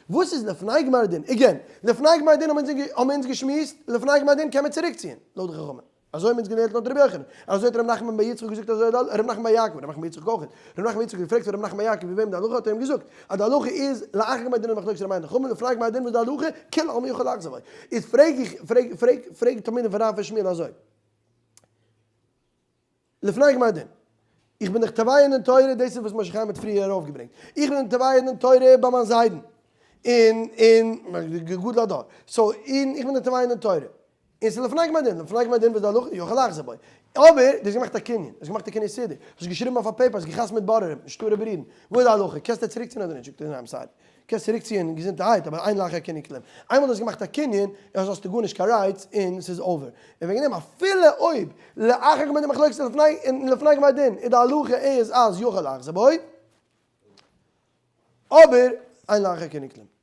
וואס איז לפני גמר דין? Again, לפני גמר דין האבן אונז געשמועסט, לפני גמר דין קען מען צוריקציען, לויט די חכמים. אזוי האבן אונז געלערנט לויט רבי יוחנן, אזוי האט ר' נחמן בר יצחק געזאגט אזוי האט ר' נחמן בר יעקב, ר' נחמן בר יצחק אויך, ר' נחמן בר יצחק האט געפרעגט פון ר' נחמן בר יעקב ווי וועם די הלכה האט ער אים געזאגט אז די הלכה איז לאחר גמר דין מחלוקת ר' מאיר און חכמים לפני גמר דין וואס די הלכה כולי עלמא יכול לחזור בו, איז פרעג איך פרעג פרעג פרעג תלמידים פון רב פון שמואל אזוי. לפני גמר דין. איך בין דאך תובע אין דין תורה, דאס איז וואס משה חיים האט פריער ארויפגעברענגט. איך בין תובע אין דין תורה ביי מיין זיידן. און און גדול הדור. So און איך בין דאך תובע אין דין תורה. און ס'איז לפני גמר דין. לפני גמר דין וואס די הלכה יכול לחזור בו. אבער דו האסט געמאכט א קנין. האסט געמאכט א קנין סידור. האסט געשריבן אויף א paper. האסט געחתמ'ט בוררים. שטרי בירורין. וואס איז די הלכה? קענסטו צוריקציען אדער נישט? זאגט ער ניין I'm sorry. קענסט צוריקציען געזונטערהייט אבער אין לאחר קנין כלום. איינמאל דו האסט געמאכט א קנין איז האסטו גארנישט קיין rights און ס'איז over. און וועגן דעם אפילו אויב לאחר גמר דין מחלוקת לפני און לפני גמר דין איז די הלכה איז אז יכול לחזור בו. אבער אין לאחר קנין כלום.